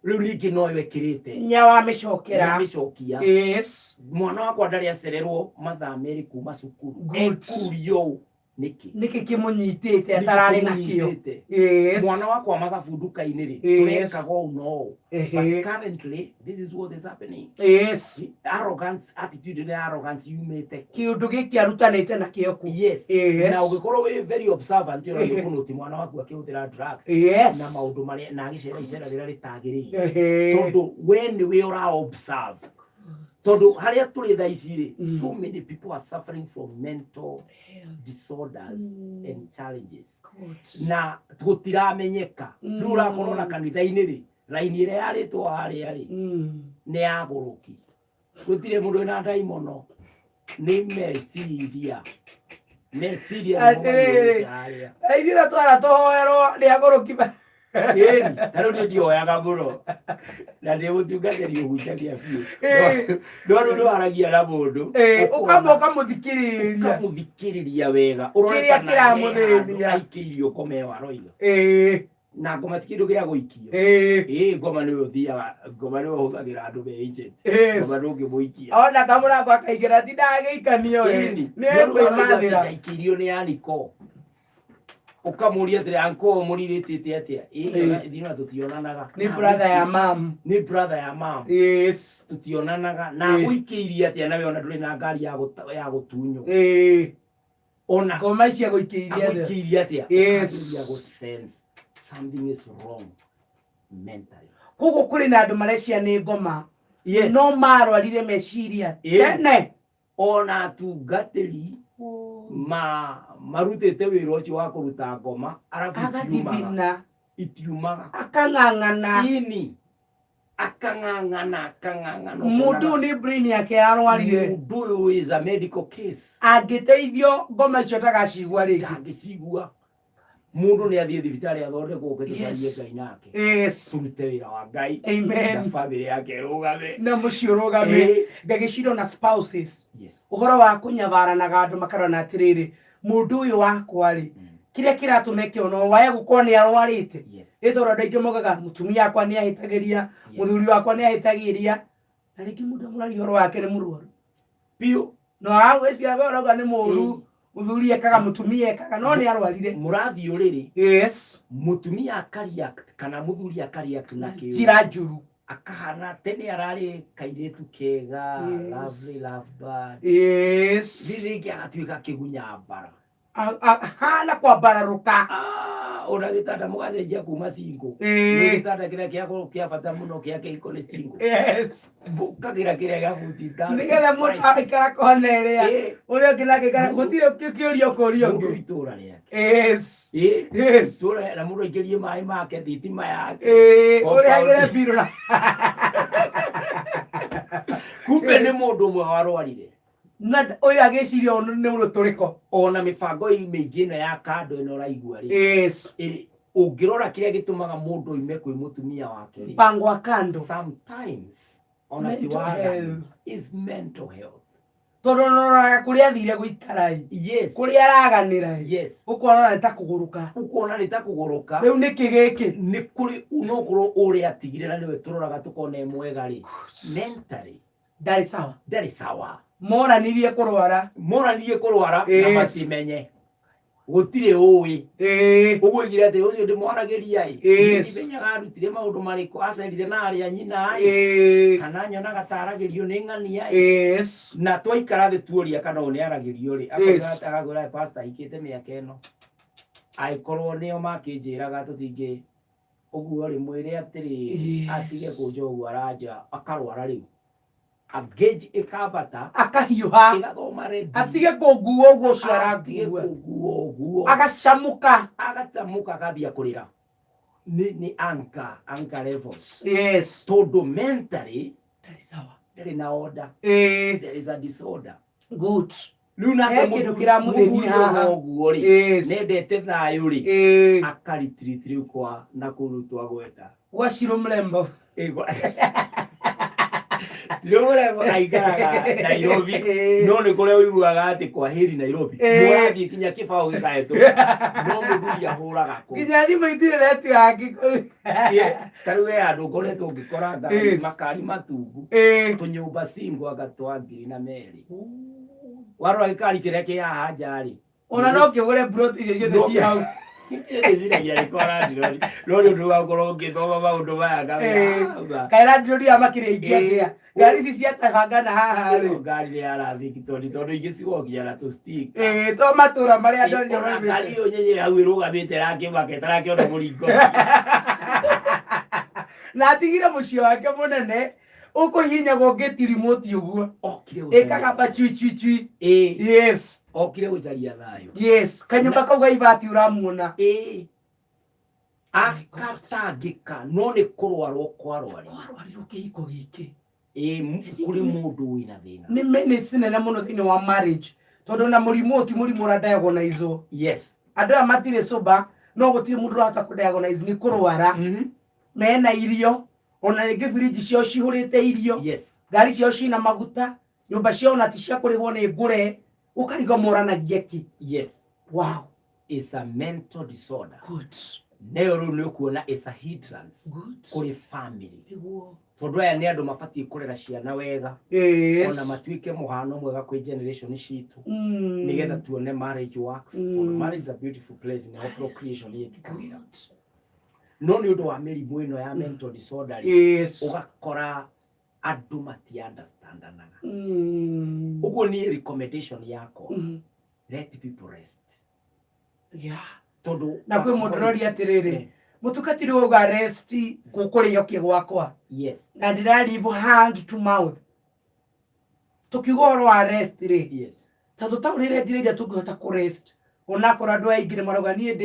Rĩu ningĩ noyo ĩkĩrĩte. Nĩwamĩcokera. Nĩamĩcokia. Yes. Mwana wakwa ndarĩ acererwo mathaa 2 kuma cukuru. Good. Ekurio ũũ nĩkĩ? Nĩkĩ kĩmũnyitĩte atararĩ nakĩo? Nĩkĩ? Yes. Mwana wakwa mathabu nduka-inĩ rĩ, Yes. tũrekaga ũũ na ũũ. Ehe. But currently this is what is happening. Yes. Arrogance, attitude nĩ arrogance yumĩte kũ? Kĩũndũ gĩkĩ arutanĩte nakĩo kũ? Yes. Yes. Na ũngĩkorwo wĩ very observant ona nĩ ũkũnũti mwana waku akĩhũthĩra drugs Yes. na maũndũ marĩa na agĩcera icera rĩrĩa rĩtagĩrĩire. Ehe. Tondũ we nĩwe ũra observe. Tondũ harĩa tũrĩ thaa ici rĩ, so many people are suffering from mental disorders and challenges. Good. Na gũtiramenyeka. Mm. Rĩu ũrakorwo na kanitha-inĩ rĩ, raini ĩrĩa yarĩtwo harĩa rĩ, nĩ ya gũrũki. Gũtirĩ mũndũ wĩna ndaimono. Nĩ meciria. Meciria nĩmo Atĩrĩrĩ. maiyũrĩte harĩa. Ithuĩ na twara tũhoerwo nĩ agũrũki Ĩni, ta rĩu niĩ ndioyaga mũno na ndĩ mũtungatĩri ũhunjagia biũ. Ĩĩ. No rĩu nĩ waragia na mũndũ Ĩĩ, ũkona- ũkamba ũkamũthikĩrĩria. ũkamũthikĩrĩria wega ũrore Kĩrĩa kana he kĩramũthĩnia. handũ aikĩirio ngoma ĩyo aroiga. Ĩĩ, Na ngoma ti kĩndũ gĩa gũikio. ĩĩ, Ĩĩ, ngoma nĩwe ũthiaga, ngoma nĩwe ũhũthagĩra andũ me agent. Yes. Ngoma ndũngĩmũikia. Ona kamũrango akaingĩra tindagĩikanio ĩ. Ĩni, Nĩ no rĩu aroiga atĩ ekwĩmathĩra. ndaikĩirio nĩ aniko. Ũkamũria atĩrĩ, anko mũrirĩtĩte atĩa? Ĩĩ, Ĩĩ. ona ithuĩ ona tũtionanaga. Nĩ brother ya mam. Nĩ brother ya mam. Yes. Tũtionanaga. Na Ĩĩ. agũikĩirie atĩa nawe ona ndũrĩ na ngari ya gũtunywo. Ĩĩ. Ona Ngoma ici agũikĩirie atĩa? agũikĩirie atĩa? Yes. Ũkambĩrĩria gũ sense something is wrong mentally. Koguo kũrĩ na andũ marecia nĩ ngoma. Yes. No marwarire meciria Ĩĩ. tene. Ona atungatĩri ma marutĩte wĩra ũcio wa kũruta ngoma arabu itiumaga. Agathithina. Itiumaga. Akang'ang'ana. Ini akang'ang'ana akang'ang'ana. Mũndũ ũyũ nĩ brain yake yarwarire. Mũndũ ũyũ is a medical case. Angĩteithio ngoma icio ndagacigua rĩngĩ. Ndangĩcigua. Mũndũ nĩ athiĩ thibitarĩ athondekwo ũke tũcarie Yes. Ngai nake. Yes. Tũrute wĩra wa Ngai. Amen. Na famĩlĩ yake ĩrũgame. Na mũciĩ ũrũgame. Ĩĩ. Ngagĩcira na spouses. Yes. Ũhoro wa kũnyabaranaga andũ makarona atĩrĩrĩ, mũndũ ũyũ wakwa rĩ, kĩrĩa kĩratũma eke ũũ no wae gũkorwo nĩ arwarĩte. Yes. Ĩ tondũ andũ aingĩ moigaga mũtumia wakwa nĩ ahĩtagĩria, Yes. mũthuri wakwa nĩ ahĩtagĩria. Na rĩngĩ mũndũ amũraria ũhoro wake nĩ mũrwaru. Biũ. No agwĩciria we ũrauga nĩ mũũru, Ĩĩ. mũthuri ekaga, mũtumia ekaga, no nĩ arwarire. Mũrathiĩ ũrĩrĩ, Yes. mũtumia akareact kana mũthuri akareact na kĩũru. Njĩra njũru. Akahana tene ararĩ kairĩtu kega, Yes. lovely love bird. Yes. Rĩrĩ rĩngĩ agatuĩka kĩgunya mbara. Hana kwambararũka. Ah, ona gĩtanda mũgacenjia kuma single. Ĩĩ. Gĩtanda kĩrĩa kĩa bata mũno kĩa kĩhiko nĩ single. Yes. Ũkagĩra kĩrĩa gĩa buti ithano. Nĩgetha mũndũ aikara kona ĩrĩa Ĩĩ. ũrĩa ũngĩ nake aikara gũtirĩ kĩũria ũkũria Mũndũ ũngĩ. itũra rĩake. Yes. Ĩĩ. Yes. Itũra na mũndũ aingĩrie maĩ make thitima yake. Ĩĩ, Compound. ũrĩhagĩre mbirũ na Kumbe Yes. nĩ mũndũ ũmwe warwarire. Na ũyũ agĩciria ũyũ nĩ mũtũrĩko. Ona mĩbango mĩingĩ ĩno ya kando ĩno ũraigua rĩ. Yes. Ĩrĩ ũngĩrora kĩrĩa gĩtũmaga mũndũ oime kwĩ mũtumia wake rĩ. Mpango wa kando. Sometimes ona ti Mental waganu health. is mental health. Tondũ noraga kũrĩa athire gũikara ĩ. Yes. Kũrĩa araganĩra ĩ. Yes. Ũkona nĩ ta kũgũrũka. Ũkona nĩ ta kũgũrũka. Rĩu nĩkĩ gĩkĩ? Nĩ kũrĩ no ũkorwo ũrĩa atigire na nĩwe tũroraga tũkona e mwega rĩ. Mentally Ndarĩ sawa. ndarĩ sawa. Moranirie kũrwara. Moranirie kũrwara na Yes. matimenye. Gũtirĩ ũĩ. Ĩĩ. Ũguo oigire atĩ ũcio ndĩmwaragĩria ĩ. Yes. Ndimenyaga arutire maũndũ marĩkũ acerire na arĩa nyina ĩ. Ĩĩ. Kana nyonaga taragĩrio nĩ ng'ania ĩ. Yes. Na twaikara thĩ tuoria kana ũyũ nĩ aragĩrio rĩ. Yes. Akauga akagwĩra pastor hikĩte mĩaka ĩno. Angĩkorwo nĩo makĩnjĩraga tũtingĩ ũguo rĩ mwĩre atĩrĩrĩ Yes. atige kũnja ũguo aranja akarwara rĩu. Engage ĩkambata Akahiũha. ĩgathoma rendi. Atige kũnguo ũguo ũcio Atige aranguo. kũnguo ũguo. Agacamũka. Agacamũka akambia kũrĩra. Nĩ anchor levels. Yes. Tondũ mentally Ndarĩ sawa. ndarĩ na order. Ĩĩ. There is a disorder. Good. Rĩu nake He kĩndũ kĩramũthĩnia mũthuri haha. ona ũguo rĩ Yes. nendete thayũ rĩ Ĩĩ. akaretreat rĩu kwa na kũu rĩu twagweta. Gwa Shiro Mrembo. Ĩ, Rĩu aikaraga Nairobi, no nĩ kũrĩa ũiguaga atĩ kwa heri Nairobi. Mũrathiĩ kinya kĩbaũ gĩkahetũka, no mũthuri ahũraga kũ. Nginya thimũ itirĩ netiwaki. Ta rĩu he handũ ngoretwo ngĩkora ngari, makari matungu, tũnyũmba single anga twa 2,000. Warora gĩkari kĩrĩa kĩ haha nja rĩ, Ona no kĩgũre plot icio ciothe ciĩ hau. Ndĩciragia nĩ kwa landlord, no nĩ ũndũ wa gũkorwo ngĩthoma maũndũ maya ngamenya, Kaĩ landlord aya makĩrĩ aingĩ atĩa? Ngari ici ciatabangana haha rĩ. Ĩno ngari nĩ ya Rathington, tondũ ingĩ cigokinya na tũ-sticker. Ĩĩ, to matũra marĩa andũ acio Ona ngari maumĩte. ĩyo nyenye hau ĩrũgamĩte ĩrakĩmaka ĩtarakĩona mũringo. Na atigire mũciĩ wake mũnene ũkũhihinyagwo ngĩtirimũti ũguo. Okire gũcaria Ĩkagamba cui cui cui. Okire gũcaria thayũ. Yes, kanyũmba kau ga ibati ũramuona. My God. Akatangĩka, no nĩ kũrwarwo kwarwarire. Kwarwarirwo kĩhiko gĩkĩ. Kũrĩ mũndũ wĩna thĩna. Nĩ menace nene mũno thĩinĩ wa marriage, tondũ na mũrimũ ũyũ ti mũrimũ ũradiagonizwo. Andũ aya matirĩ sober, no gũtirĩ mũndũ ũrahota kũdiagonise nĩ kũrwara. Mena irio, ona rĩngĩ birinji ciao cihũrĩte irio. Ngari ciao cina maguta, nyũmba ciao ona ti cia kũrĩhwo nĩ ngũre, ũkarigwo moranagia kĩ. Wow. It's a mental disorder. Good. Nayo rĩu nĩ ũkuona it's a hindrance kũrĩ family. Tondũ aya nĩ andũ mabatiĩ kũrera ciana wega, ona matuĩke mũhano mwega kwĩ generation citũ, nĩgetha tuone marriage works, tondũ marriage is a beautiful place, nĩho procreation ĩkĩkagĩra. No nĩ ũndũ wa mĩrimũ ĩno ya mental disorder rĩ, ũgakora andũ mati understandanaga. Ũguo niĩ recommendation yakwa, let people rest, tondũ Na kwĩ mũndũ ũroria atĩrĩrĩ, mũtungatĩri, wauga rest gũkũrĩo kĩ gwakwa na ndĩra live hand to mouth. Tũkiuga ũhoro wa rest rĩ, ta tũtaũrĩre njĩra iria tũngĩhota kũ rest, onakorwo andũ aingĩ nĩ marauga niĩ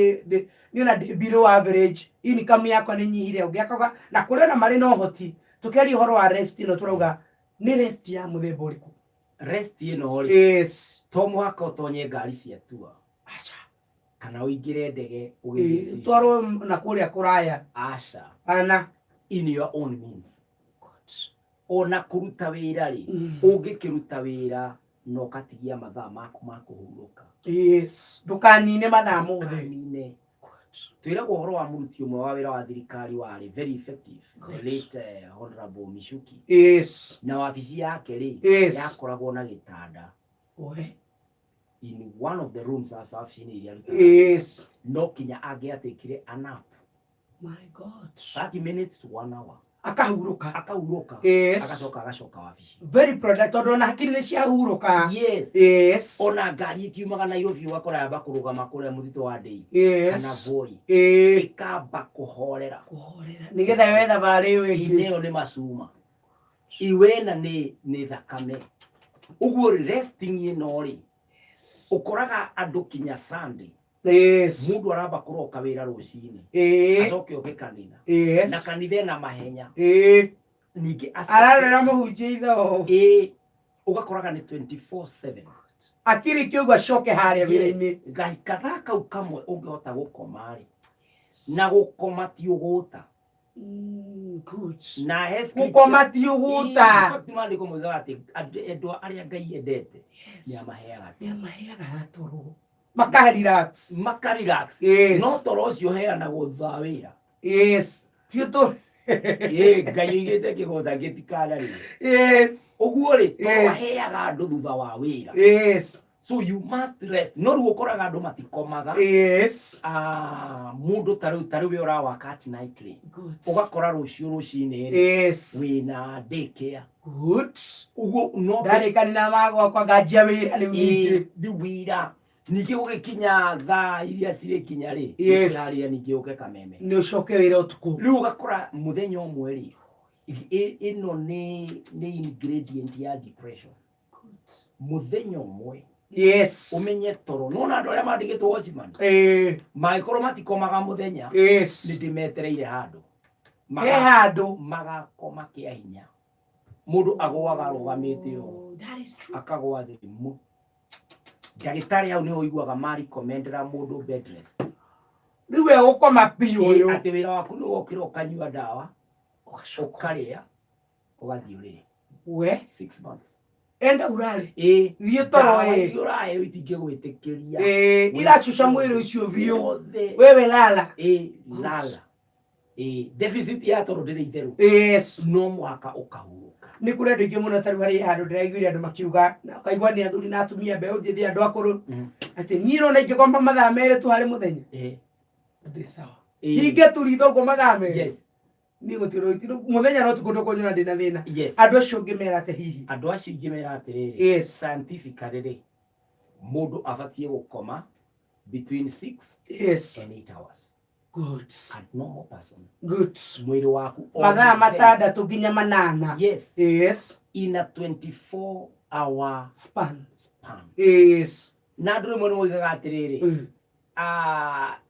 niĩ ona ndĩ below average, income yakwa nĩ nyihire, ũngĩ akauga na kũrĩ ona marĩ na ũhoti. Tũkĩaria ũhoro wa rest ĩno, tũrauga nĩ rest ya mũthemba ũrĩkũ? Rest ĩno rĩ, to mũhaka ũtonye ngari cia tua Aca. kana ũingĩre ndege ũgĩthiĩ Seychelles. Twarwo na kũrĩa kũraya. Aca. Ana. In your own means, ona kũruta wĩra rĩ, ũngĩkĩruta wĩra na ũkatigia mathaa maku ma kũhurũka. Yes, ndũkanine mathaa mothe. Ndũkanine. Twĩragwo ũhoro wa mũruti ũmwe wa wĩra wa thirikari warĩ very effective, the late Honorable Michuki, na wabici yake rĩ, yakoragwo na gĩtanda in one of the rooms wabici-inĩ iria arutaga. No kinya angĩatekire a nap, My God. 30 minutes to one hour, Akahurũka. Akahurũka, agacoka agacoka wabici. Very productive, tondũ ona hakiri nĩ ciahurũka. Ona ngari ĩkiumaga Nairobi, ũgakora yamba kũrũgama kũrĩa mũtitũ wa Ndei kana Voi, ĩkamba kũhorera. Kũhorera nĩgetha yoe thabarĩ ĩyo ĩngĩ. Ineo nĩ macuma iwena nĩ thakame. Ũguo resting ĩno rĩ, ũkoraga andũ kinya Sunday, mũndũ aramba kũroka wĩra rũcinĩ, acoke oke kanitha, na kanitha ĩna mahenya, ningĩ Ararora mũhunjia itho. Ĩĩ, ũgakoraga nĩ 24/7. Akiri kĩugo acoke harĩa wĩra-inĩ. Gathaa kau kamwe ũngĩhota gũkoma rĩ, na gũkoma ti ũgũta. Good. Na he scripture- Gũkoma ti ũgũta. In fact, maandĩko moigaga atĩ endwa arĩa Ngai endete nĩ amaheaga. Nĩ amaheaga toro, maka relax. Maka relax. No toro ũcio ũheanagwo thutha wa wĩra. Yes, ti tũ. Ĩ Ngai oigĩte kĩgũta gĩtikanarĩe. Ũguo rĩ, toro aheaga andũ thutha wa wĩra. So you must rest. No rĩu ũkoraga andũ matikomaga. Ah, mũndũ ta rĩu we ũrawaka at night rĩ, ũgakora rũciũ rũcinĩ rĩ, wĩna daycare. Ũguo no Ndarĩkani na magwakwa nganjia wĩra rĩu ningĩ. Rĩu wĩra ningĩ gũgĩkinya thaa iria cirĩkinya rĩ, nĩũkĩharĩria ningĩ ũke kameme. Nĩ ũcoke wĩra ũtukũ. Rĩu ũgakora mũthenya ũmwe rĩ, ĩno nĩ ingredient ya depression. Mũthenya ũmwe ũmenye toro nona andũ arĩa mandĩkĩtwo watchman mangĩkorwo matikomaga mũthenya, nĩ ndĩmetereire handũ. He handũ. Magakoma kĩa hinya, mũndũ agũaga arũgamĩte ũũ. That is true. Akagwa thĩ mu ndagĩtarĩ hau nĩho ũiguaga marecommendera mũndũ bed rest. Rĩu we gũkoma biũ ũyũ. Atĩ wĩra waku nĩ wokĩra, ũkanyua ndawa, ũkarĩa, ũgathiĩ ũrĩrĩ. We 6 months. Enda urare. Ĩ. Thiĩ toro. Ndawa ĩ. iria ũraheo itingĩgwĩtĩkĩria. Ĩ, iracuca mwĩrĩ ũcio biũ. Wothe. Wewe lala. Ĩ, lala. Ĩ, deficit ya toro ndĩrĩ itherũ. No mũhaka ũkahurũka. Nĩ kũrĩ andũ aingĩ mũno, tarĩu harĩ handũ ndĩraiguire andũ makiuga, na ũkaigua nĩ athuri na atumia, mbeũ njĩthĩ, andũ akũrũ, atĩ niĩ nona ingĩkomba mathaa 2 tu harĩ mũthenya, ndĩ sawa. Hinge turitho ũguo mathaa 2. Niĩ gũtirĩ mũthenya no tukũ ndũkũnyona ndĩna thĩna. Andũ acio ũngĩmera atĩ hihi? Andũ acio ingĩmera atĩrĩrĩ, scientifically rĩ, mũndũ abatiĩ gũkoma between 6 and 8 hours. A normal person. Mwĩrĩ waku o Mathaa mũthenya. 6 nginya 8. Yes. In a 24 hour span. Span. Na andũ rĩmwe nĩ moigaga atĩrĩrĩ,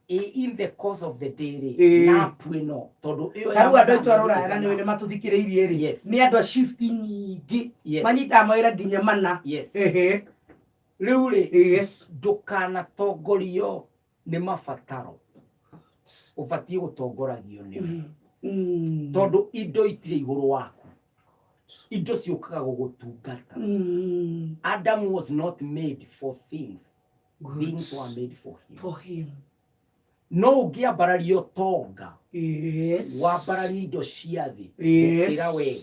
in the course of the day rĩ, nap ĩno tondũ ĩyo Ta ya rĩu andũ aitũ mathaa a rũraya, na nĩ nĩ matũthikĩrĩirie rĩ, nĩ andũ a shift nyingĩ, manyitaga mawĩra nginya 4. Rĩu rĩ, ndũkanatongorio nĩ mabataro, ũbatiĩ gũtongoragio nĩwe, tondũ indo itirĩ igũrũ waku, indo ciũkaga gũgũtungata. Adam was not made for things. Things were made for him. For him. No ũngĩambararia ũtonga, wambararia indo cia thĩ gũkĩra we,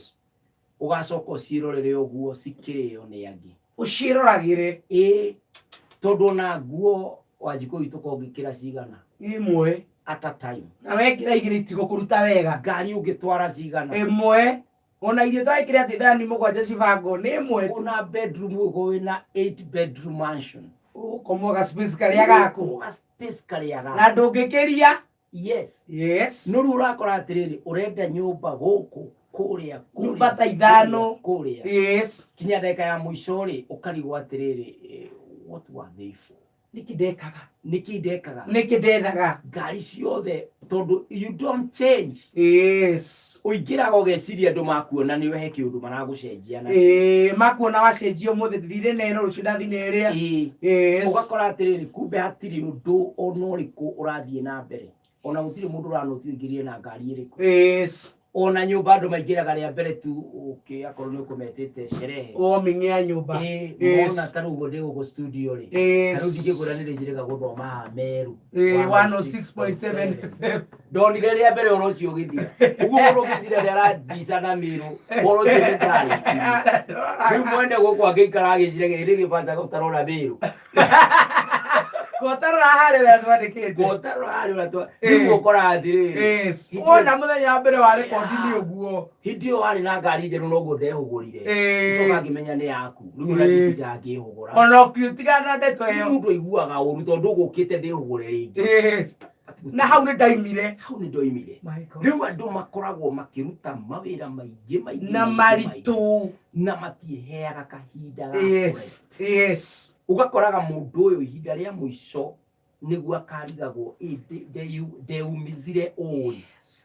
ũgacoka ũciĩrorere ũguo cikĩrĩo nĩ angĩ. Ũciĩroragĩre. Ĩ, tondũ ona nguo Wanjikũ witũ kongĩkĩra cigana 1 at a time? Na wekĩra 2 itigũkũruta wega. Ngari ũngĩtwara cigana? 1. Ona irio twekĩre atĩ thani 7 cibango nĩ 1 tu. Ona bedroom ũguo wĩna 8 bedroom mansion, ũkomwo ga space karĩa gaku. Ga space karĩa Na gaku. Ndũngĩkĩria. No rĩu ũrakora atĩrĩrĩ, ũrenda nyũmba gũkũ, kũrĩa, kũrĩa, Nyũmba ta 5. Kũrĩa, kinya ndagĩka ya mũico rĩ, ũkarigwo atĩrĩrĩ, what were they for? Nĩkĩ ndekaga? Nĩkĩ ndekaga? Nĩkĩ ndethaga? Ngari ciothe, tondũ you don't change. Ũingĩraga ũgeciria andũ makuona nĩ he kĩũndũ maragũcenjia na Ĩĩ, makuona wacenjia, ũmũthĩ ndithire na ĩno, rũciũ ndathi na ĩrĩa. Ũgakora atĩrĩrĩ, kumbe hatirĩ ũndũ ona ũrĩkũ ũrathiĩ na mbere, ona gũtirĩ mũndũ ũranũti ũingĩrire na ngari ĩrĩkũ. Ona nyũmba andũ maingĩraga rĩa mbere tu, okay, akorwo nĩ ũkũmetĩte sherehe, Warming ya nyũmba. Mona ta rĩu ũguo ndĩ gũkũ studio rĩ, ta rĩu ndingĩkwĩra nĩ rĩ njĩrĩga gũthoma haha Meru 106.7 FM. Ndonire rĩa mbere ũhoro ũcio ũgĩthira ũguo, mũndũ ũngĩciria nĩ arandica na Mĩrũ, ũhoro ũcio nĩ ndarĩkirie. Rĩu mwene gũkũ angĩikara agĩciragia ĩrĩ gĩbaca gũtarora Mĩrũ. Gũtarora harĩa ũrĩa twandĩkĩte. Gũtarora harĩa ũrĩa twa rĩu ũkoraga atĩrĩrĩ, Wona mũthenya wa mbere wa rekondi nĩ ũguo. Hĩndĩ ĩyo warĩ na ngari njerũ, noguo ndehũgũrire, coka ngĩmenya nĩ yaku rĩu, ona ndindaga ngĩhũgũra. Ona ũkĩtigana na ndeto ĩyo. Mũndũ aiguaga ũru tondũ ũgũkĩte ndĩhũgũre rĩngĩ. Na hau nĩ ndaimire. Hau nĩ ndoimire. My God. Rĩu andũ makoragwo makĩruta mawĩra maingĩ maingĩ Na maingĩ, maritũ. maingĩ, na matiheaga kahinda ga kũrest. Ũgakoraga mũndũ ũyũ ihinda rĩa mũico nĩguo akarigagwo, "Ĩ, ndeumizire ũĩ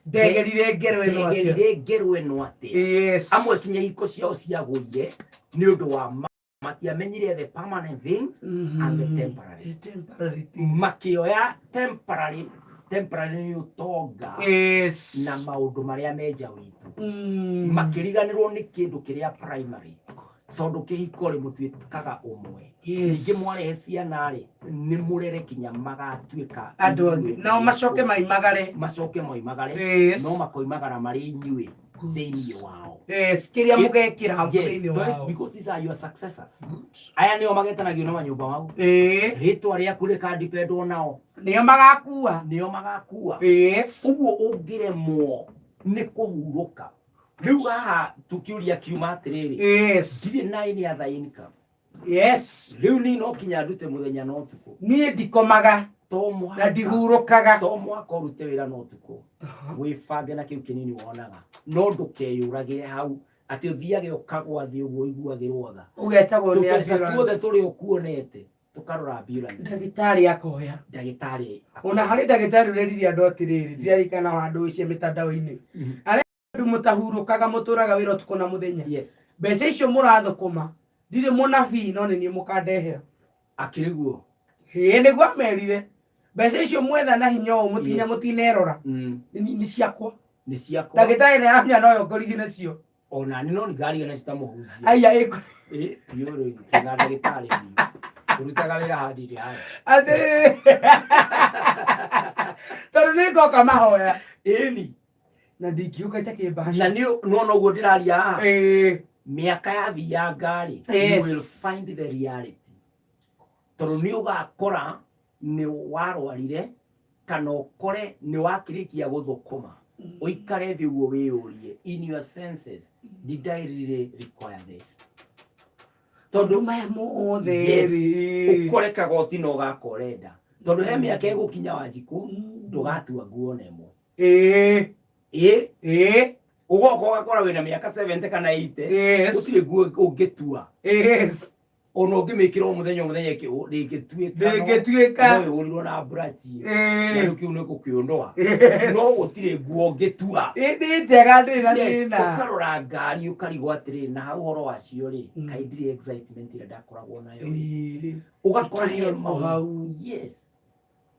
Ndegerire ngero ĩno atĩa?" Ndegerire ngero ĩno atĩa? Amwe kinya ihiko ciao ciagũire nĩ ũndũ wa matiamenyire the permanent things and the temporary. The temporary things. Makĩoya temporary. Temporary nĩ ũtonga na maũndũ marĩa menja witũ, makĩriganĩrwo nĩ kĩndũ kĩrĩa primary, tondũ kĩhiko rĩ, mũtuĩkaga ũmwe. Ningĩ mwarehe ciana rĩ, nĩ mũrere kinya magatuĩka Andũ angĩ inyuĩ nao macoke maimagare. Macoke moimagare. No makoimagara marĩ inyuĩ thĩinĩ wao. Kĩrĩa mũgekĩra hau thĩinĩ wao. Because these are your successors. Aya nĩo magetanagio na manyũmba mau. Rĩtwa rĩaku rĩkadipendwo nao. Nĩo magakua. Nĩo magakua. Ũguo ũngĩremwo nĩ kũhurũka, rĩu haha tukiũria kiuma atĩrĩrĩ, ndirĩ na any other income. Rĩu niĩ no kinya ndute mũthenya na ũtukũ. Niĩ ndikomaga To na mũhaka ndihurũkaga. To mũhaka ũrute wĩra na ũtukũ, wĩbange na kĩu kĩnini wonaga, no ndũkeyũragĩre hau atĩ ũthiage ũkagwa thĩ ũguo ũiguagĩrwo tha. Ũgetagwo nĩ Tũbeca tuothe ambulance. tũrĩa ũkuonete tũkarora ambulance. Ndagĩtarĩ akoya. Ndagĩtarĩ. Ona harĩ ndagĩtarĩ ũrerire andũ atĩrĩrĩ, ndirarikana handũ icio mĩtandao-inĩ, arĩa andũ mũtahurũkaga, mũtũraga wĩra ũtukũ na mũthenya, mbeca icio mũrathũkũma, ndirĩ mũnabii, no nĩ niĩ mũkandehera. Akĩrĩ guo. Ĩĩ, nĩguo amerire, mbeca icio mwetha na hinya ũũ mũtinya, mũtinerora, nĩ ciakwa. Nĩ ciakwa. Ndagĩtarĩ nĩ aramenya noyo ngorigi nacio. Ona nĩ no ngaria nacio ta mũhunjia. Aya ĩkũ Ĩ, biũ rĩu na ndagĩtarĩ biũ tũrutaga wĩra handiri handi. Atĩrĩrĩ, tondũ nĩ ngoka mahoya. Ĩni. Na ndingiũka itakĩmbaca. Na nĩ nona ũguo ndĩraria haha, Ĩĩ. mĩaka yathianga rĩ, Yes. you will find the reality, tondũ nĩ ũgakora nĩ warwarire kana ũkore nĩ wakĩrĩkia gũthũkũma, ũikare thĩ ũguo wĩyũrie in your senses, did I really require this? Tondũ maya mothe Yes. rĩ. Ũkore kagoti na ũgaka ũrenda, tondũ he mĩaka ĩgũkinya, Wanjikũ, ndũgatua nguo na ĩmwe. Ĩ. Ũgoka ũgakora wĩna mĩaka 70 kana 80, gũtirĩ nguo ũngĩtua. Ona ũngĩmĩkĩra o mũthenya o mũthenya ndĩngĩtuĩka. Ndĩngĩtuĩka. No ĩhũrirwo na buraci na rĩu kĩu nĩ gũkĩũnũha, no gũtirĩ nguo ũngĩtua. Nĩ njega, ndĩrĩ na Yes, thĩna. ũkarora ngari ũkarigwo atĩrĩrĩ, na hau ũhoro wacio rĩ, kaĩ ndirĩ excitement ĩrĩa ndakoragwo nayo rĩ? Ũgakora he Ĩkĩrĩ o maũndũ hau. Yes.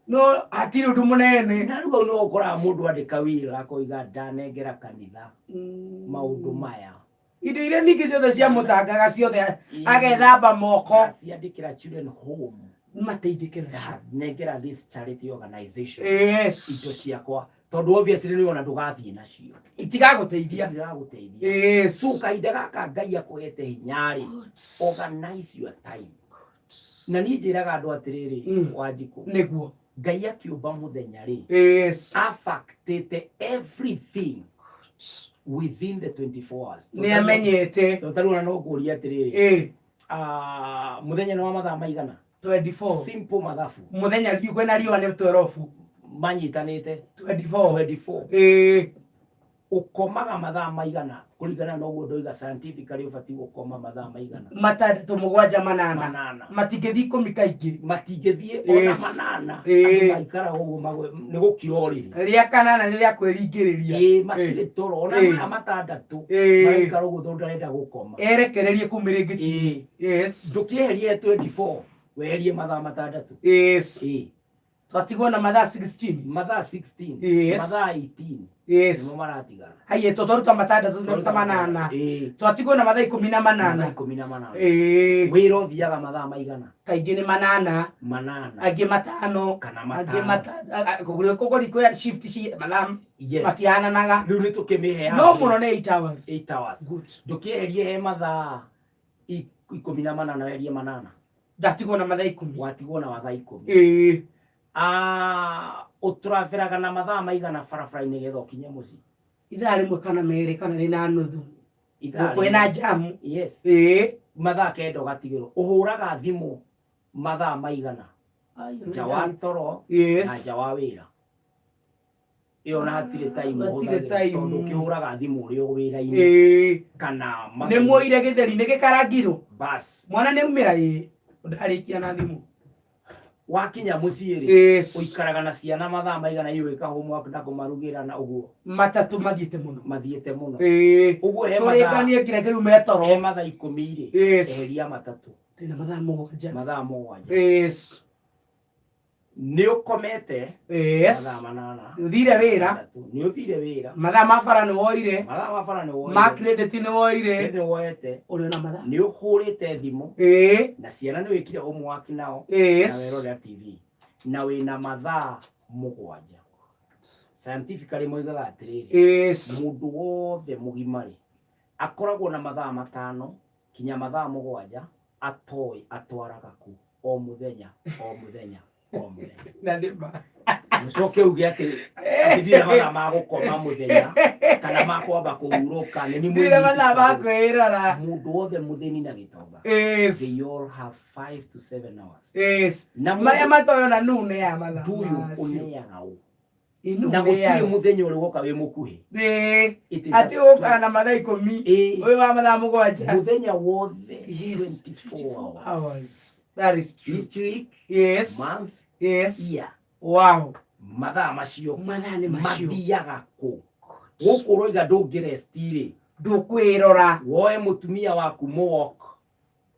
No hatirĩ ũndũ mũnene. Na rĩu hau nĩho ũkoraga mũndũ andĩka wĩra akoiga, ndanengera kanitha maũndũ maya. Indo iria ningĩ ciothe ciamũtangaga ciothe agethamba moko. Ciandĩkĩra children home. Mateithĩke nacio. Ndanengera this charity organization indo ciakwa, tondũ obviously nĩ ona ndũgathiĩ nacio. Itigagũteithia. Itiragũteithia. So kahinda gaka Ngai akũhete hinya rĩ, organize your time. Na niĩ njĩraga andũ atĩrĩrĩ, Wanjikũ, Nĩguo. Ngai akĩũmba mũthenya rĩ, abaktĩte everything within the 24 hours. Nĩ amenyete. Tondũ tarĩu ona no ngũrie atĩrĩrĩ, mũthenya nĩ wa mathaa maigana? 24. Simple mathabu. Mũthenya riũ kwĩna riũa nĩ 12. Manyitanĩte. 24. 24. Ũkomaga mathaa maigana kũringana na ũguo ndoiga scientifically? Ũbatiĩ gũkoma mathaa maigana? 6, 7, 8. 8. Matingĩthiĩ 10 kaingĩ. Matingĩthiĩ ona 8. Andũ maikaraga ũguo nĩ gũkira ũrĩrĩ. Rĩa kanana nĩ rĩa kwĩringĩrĩria. Ĩĩ, matirĩ toro ona mathaa 6. Maraikara ũguo tondũ ndarenda gũkoma. Erekererie kuu mĩrĩngĩti. Ndũkĩeherie 24, weherie mathaa 6. Twatigwo na mathaa 16. Mathaa 16. Mathaa 18 nĩmo maratigara. Haiye, twaruta 6, twaruta 8. Twatigwo na mathaa ikũmi na Mathaa 8. 18. Wĩra ũthiaga mathaa maigana? Kaingĩ nĩ 8. 8. Angĩ 5. Kana Angĩ 5. 5 kũgũri kwĩ shift ci mathaa matihananaga. Rĩu nĩ tũkĩmĩhe No mũno nĩ 8 hours. 8 hours. Good. Ndũkĩeherie he mathaa 18, weherie 8. Ndatigwo na mathaa 10. Watigwo na mathaa 10. Ũtũrabĩraga na mathaa maigana barabara-inĩ nĩgetha ũkinye mũciĩ? Ithaa 1 kana 2 kana 1.5. Ithaa Gũkuhĩ na 1. jamu. Mathaa 9 ũgatigĩrwo. Ũhũraga thimũ mathaa maigana nja wa toro na nja wa wĩra? Ĩyo na hatirĩ time Hatirĩ ũhũthagĩra time. tondũ ũkĩhũraga thimũ ũrĩ o wĩra-inĩ kana Nĩ muoire gĩtheri nĩ gĩkarangirwo. Bas. Mwana nĩ aumĩra, ĩĩ, ndarĩkia na thimũ. Wakinya mũciĩ rĩ, ũikaraga na ciana mathaa maigana igĩka homework na kũmarugĩra na ũguo? 3 mathiĩte mũno. Mathiĩte mũno. Ũguo he mathaa Tũrĩkanie nginya kĩrĩu metoro. He mathaa 10 rĩ, eheria 3. Ndĩna mathaa 7. Mathaa 7. Nĩ ũkomete mathaa 8. Ũthire wĩra. Nĩ ũthire wĩra. Mathaa ma bara nĩ woire. Mathaa ma bara nĩ woire. Ma credit nĩ woire. Nĩ woete. Ũrĩ na mathaa. Nĩ ũhũrĩte thimũ na ciana, nĩ wĩkire homework nao na werorera TV, na wĩna mathaa 7. Scientifically moigaga atĩrĩrĩ, mũndũ wothe mũgima rĩ, akoragwo na mathaa 5 kinya mathaa 7 atoĩ atwaraga ku o mũthenya, o mũthenya, o mũthenya. Na nĩ ma. Mũcoke uge atĩ ndirĩ na mathaa ma gũkoma mũthenya kana ma kwamba kũhurũka nĩ ni. Ndirĩ mathaa ma kwĩrora. Mũndũ wothe mũthĩni na gĩtonga, they all have 5 to 7 hours. Na Marĩa matoĩ ona nũ ũneaga mathaa ndũyũ macio. ũneaga ũ? Ĩ, nũ Na gũtirĩ ũneaga? mũthenya ũrĩ woka wĩ mũkuhĩ. It is Atĩ ũkaga na mathaa 10, ũyũ wa mathaa 7. Mũthenya wothe, 24 hours. Hours. That is true. Each week, month, year. Mathaa macio Mathaa nĩ macio. mathiaga kũ? Gũkũ ũroiga ndũngĩresti rĩ, Ndũkwĩrora. Woe mũtumia waku mũwok,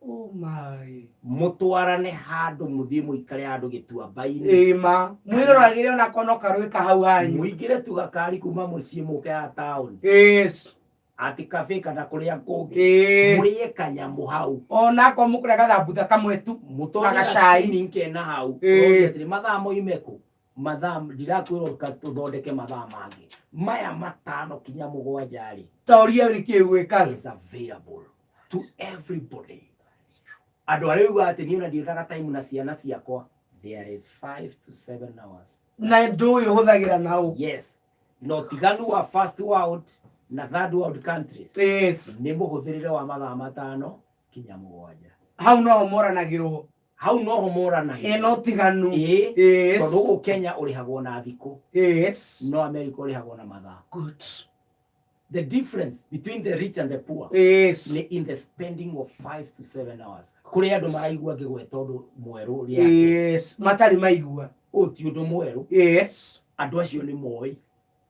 Oh my. Mũtwarane handũ, mũthiĩ mũikare handũ gĩtuamba-inĩ. Ĩma. Mwĩroragĩre ona kono karũĩ ka hau hanyu. Mũingĩre tu gakari kuma mũciĩ mũke ya taũni. Ati cafe kana kũrĩa kũngĩ. Mũrĩe kanyamũ hau. Onako mũkũrĩa gathambutha kamwe tu. Mũtonye Na gacai. gacai kena hau. Ũroria atĩrĩ, mathaa moime kũ? Mathaa ndirakwĩra ũka tũthondeke mathaa mangĩ maya 5 kinya 7 rĩ. Toria nĩkĩ gwĩkaga. Is available to everybody. Andũ arĩa uga atĩ niĩ ona ndionaga time na ciana ciakwa, there is 5 to 7 hours. Na ndũĩ ũhũthagĩra naũ. Yes, na ũtiganu wa first world na third world countries nĩ mũhũthĩrĩre wa mathaa 5 kinya 7. Hau noho moranagĩrwo. Hau noho moranagĩrwo. Hena ũtiganu. Ĩĩ. Tondũ gũkũ Kenya ũrĩhagwo na thikũ, no America ũrĩhagwo na mathaa. Good. The difference between the rich and the poor nĩ in the spending of 5 to 7 hours. Kũrĩ andũ maraigua ngĩgweta ũndũ mwerũ rĩa Matarĩ maigua. Ũyũ ti ũndũ mwerũ. Andũ acio nĩ moĩ.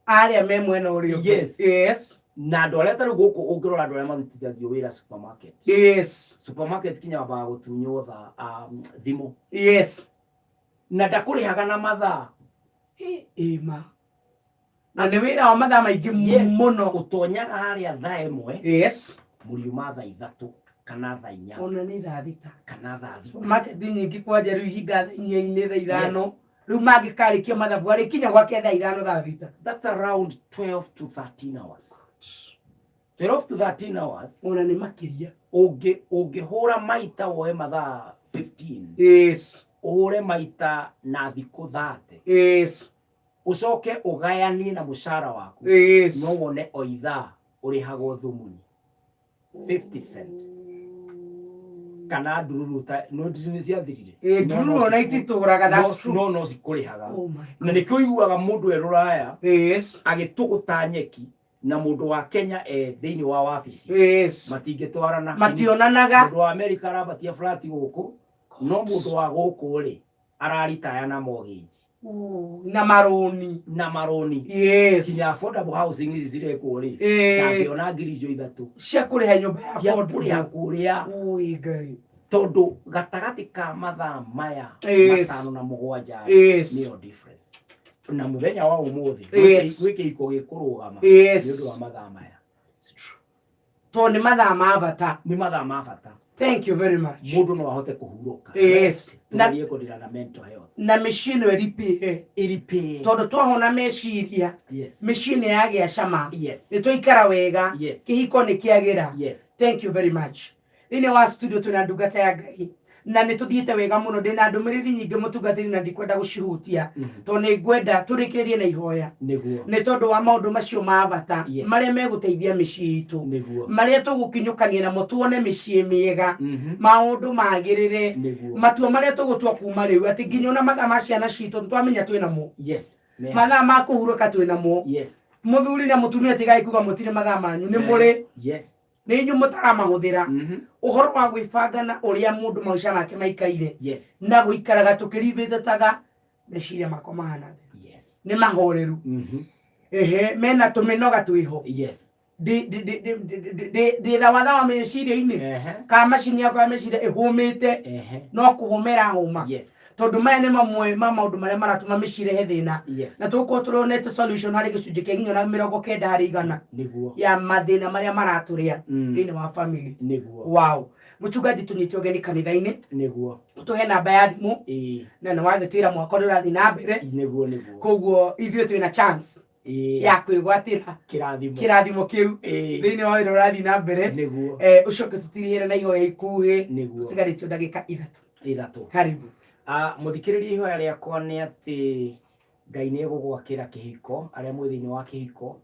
Arĩa me mwena ũrĩa ũngĩ. Yes. Na andũ arĩa tarĩu gũkũ ũngĩrora andũ arĩa marutithagio wĩra supermarket, supermarket kinya wambaga gũtunywo thaa thimũ. Na ndakũrĩhaga na mathaa. Ĩma na nĩ wĩra wa mathaa maingĩ mũno. Ũtonyaga harĩa thaa 1, mũriuma thaa 3 kana thaa 4. Ona nĩ thaa 6. Kana thaa 6. Supermarket nyingĩ kwanja rĩu ihinga thaa 4-inĩ, thaa 5. Rĩu mangĩkarĩkia mathabu arĩkinya gwake thaa 5, thaa 6. That's around 12 to 13 hours, 12 to 13 hours. Ona nĩ makĩria. Ũngĩhũra maita woe mathaa 15, ũhũre maita na thikũ 30, ũcoke ũgayanie na mũcara waku, no wone o ithaa ũrĩhagwo thumuni 50 cent kana ndururu ta no ndururu nĩ ciathirire. Ĩ, ndururu ona ititũraga, that's true. No cikũrĩhaga. Oh my. Na nĩkĩo ũiguaga mũndũ e rũraya agĩtũgũta nyeki na mũndũ wa Kenya e thĩinĩ wa wabici matingĩtwarana. Mationanaga. Mũndũ wa America arambatia flat gũkũ, no mũndũ wa gũkũ rĩ araritaya na mortgage. Ooh, na marũni. Na marũni. Kinya affordable housing ici cirekwo rĩ, ndangĩona ngiri icio ithatũ cia kũrĩha nyũmba ya cia affordable. Kũrĩha kũrĩa. Ui, Ngai. Tondũ gatagatĩ ka mathaa maya 5 na 7 rĩ, nĩyo difference na mũthenya wa ũmũthĩ gwĩ kĩhiko gĩkũrũgama nĩ ũndũ wa mathaa maya. Tondũ nĩ mathaa ma bata. Nĩ mathaa ma bata. Thank you very much. Mũndũ no ahote kũhurũka. Yes. Tũgerie kũdira na mental health. Na mĩciĩ ĩno ĩripĩhe. Ĩripĩe. Tondũ twahona meciria, mĩciĩ nĩ yagĩa cama, nĩ twaikara wega, kĩhiko nĩ kĩagĩra. Thank you very much. Thĩinĩ wa studio twĩna ndungata ya Ngai na nĩ tũthiĩte wega mũno. Ndĩna ndũmĩrĩri nyingĩ, mũtungatĩri, na ndikwenda gũcihutia tondũ nĩ ngwenda tũrĩkĩrĩrie na ihoya, nĩ tondũ wa maũndũ macio ma bata marĩa megũteithia mĩciĩ itũ, marĩa tũgũkinyũkania namo tuone mĩciĩ mĩega, maũndũ magĩrĩre, matua marĩa tũgũtua kuma rĩu, atĩ nginya ona mathaa ma ciana citũ twamenya twĩ namo, mathaa ma kũhurũka twĩ namo. Mũthuri na mũtumia, tigai kuga mũtirĩ mathaa manyu, nĩ mũrĩ. Nĩ inyuĩ mũtaramahũthĩra. Ũhoro wa gwĩbanga na ũrĩa mũndũ maica make maikaire na gũikaraga tũkĩrivĩtĩtaga meciria makwa mahana atĩa? Nĩ mahoreru? Ehe, mena tũmĩnoga twĩho? Ndĩ thawathawa meciria-inĩ? Kana macini yakwa ya meciria ĩhũmĩte? No kũhũmĩra hũma? Tondũ maya nĩ mamwe ma maũndũ marĩa maratũma mĩciĩ irehe thĩna, na tũgũkorwo tũronete solution harĩ gĩcunjĩ kĩa nginya na 90% ya mathĩna marĩa maratũrĩa thĩinĩ wa family. Wow, mũchungaji, tũnyite ũgeni kanitha-inĩ, ũtũhe namba ya thimũ, na nĩ wagĩtwĩra mwaka ũrĩa ũrathiĩ na mbere. Nĩguo nĩguo. Koguo ithuĩ twĩna chance ya kwĩgwatĩra kĩrathimo. Kĩrathimo kĩu thĩinĩ wa wĩra ũrathiĩ na mbere. Ũcoke tũtirihĩre na ihoya ikuhĩ. Tũtigarĩtio ndagĩka 3. 3. Karibu. Ah, mũthikĩrĩria, ihoya rĩakwa nĩ atĩ Ngai nĩ egũgwakĩra kĩhiko, arĩa mwĩ thĩinĩ wa kĩhiko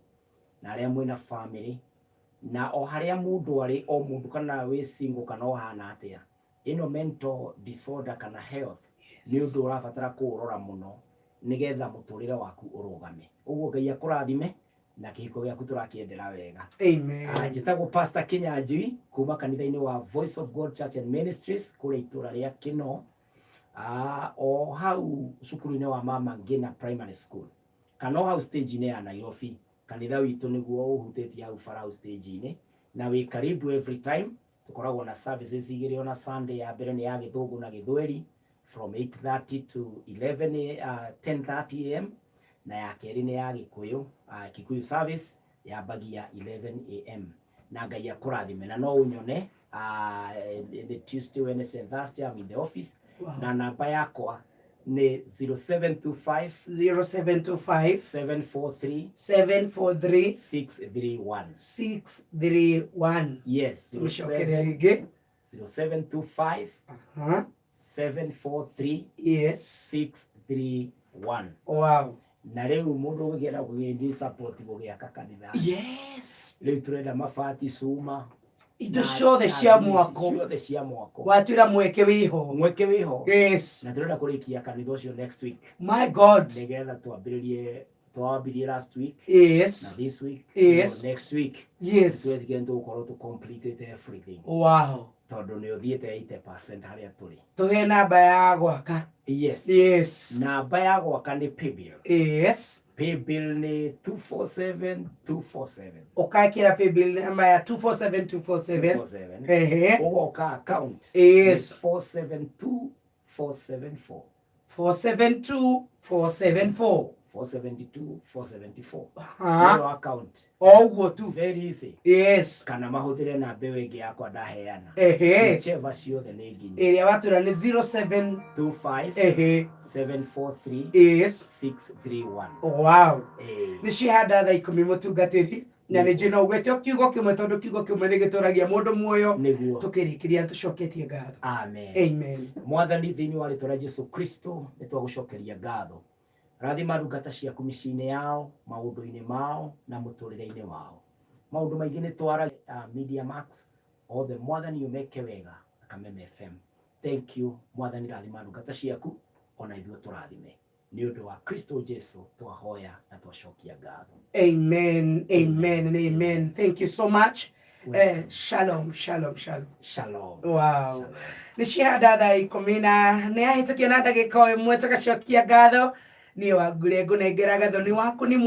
na arĩa mwĩna family na o harĩa mũndũ arĩ, o mũndũ, kana wĩ single kana ũhana atĩa, ĩno mental disorder kana health nĩ ũndũ ũrabatara kũũrora mũno nĩgetha mũtũrĩre waku ũrũgame. Ũguo Ngai akũrathime na kĩhiko gĩaku tũrakĩendera wega. Amen. Ah, njĩtagwo Pastor Kinyanjui kuma kanitha-inĩ wa Voice of God Church and Ministries kũrĩa itũra rĩa Kĩno. Ah, o hau cukuru-inĩ wa Mama Ngina Primary School kana o hau stage-inĩ ya Nairobi, kanitha witũ nĩguo ũhutĩtie hau barau stage-inĩ, na wĩ karibu every time. Tũkoragwo na services igĩrĩ ona Sunday. Ya mbere nĩ ya Gĩthũngũ na Gĩthweri from 8:30 to 11 10:30 am, na ya kerĩ nĩ ya Gĩkũyũ, Kikuyu service. Yambagia 11 a.m. Na Ngai akũrathime, na no ũnyone the Tuesday, Wednesday and Thursday I'm in the office. Na namba yakwa nĩ 0725 0725 743 743 631. 631. Yes. Tũcokere rĩngĩ. 0725 743 631. Na rĩu mũndũ ũngĩenda kũgĩndi support gũgĩaka kanitha, rĩu tũrenda mabati, cuma Indo ciothe cia mwako. Ciothe cia mwako. Watwĩra mweke wĩho. Mweke wĩho. Na tũrenda kũrĩkia kanitha ũcio next week, My God. nĩgetha twambĩrĩrie. Twambirie last week na this week, no, next week twetikie tũgũkorwo tũ completed everything, tondũ nĩ ũthiĩte 80% harĩa tũrĩ. Tũhe namba ya gwaka. Yes. Namba ya gwaka nĩ paybill. Paybill nĩ 247247. Ũkekĩra paybill namba ya 247247. 247. Ehe. Ũgoka account 472474. 472474. 472474. Ha. Nĩyo account. O ũguo tu. Very easy. Kana mahũthĩre namba ĩyo ĩngĩ yakwa ndaheana. Whichever, ciothe nĩ nginya. Ĩrĩa watwĩra nĩ 07 25 743 631. Nĩ cihanda thaa 10, mũtungatĩri, na nĩ njĩ no ũgwete o kiugo kĩmwe, tondũ kiugo kĩmwe nĩ gĩtũragia mũndũ muoyo. Nĩguo. Tũkĩrĩkĩria tũcoketie ngatho. Amen. Amen. Mwathani, thĩinĩ wa rĩtwa rĩa Jesu Kristo, nĩ twagũcokeria ngatho. Rathima ndungata ciaku mĩciĩ-inĩ yao, maũndũ-inĩ mao na mũtũrĩre-inĩ wao. Maũndũ maingĩ nĩ twara Media Max othe, Mwathani, ũmeke wega na Kameme FM. Thank you, Mwathani. Rathima ndungata ciaku, ona ithuĩ tũrathime. Nĩ ũndũ wa Kristo Jesu twahoya na twacokia ngatho. Amen, amen and amen. Thank you so much. Shalom, shalom, shalom. Shalom. Wow. Shalom. Nĩ cihanda thaa 10 na nĩ ahĩtũkia na ndagĩka o 1, tũgacokia ngatho. Niĩ Wangure ngũnengera gathoni waku nĩ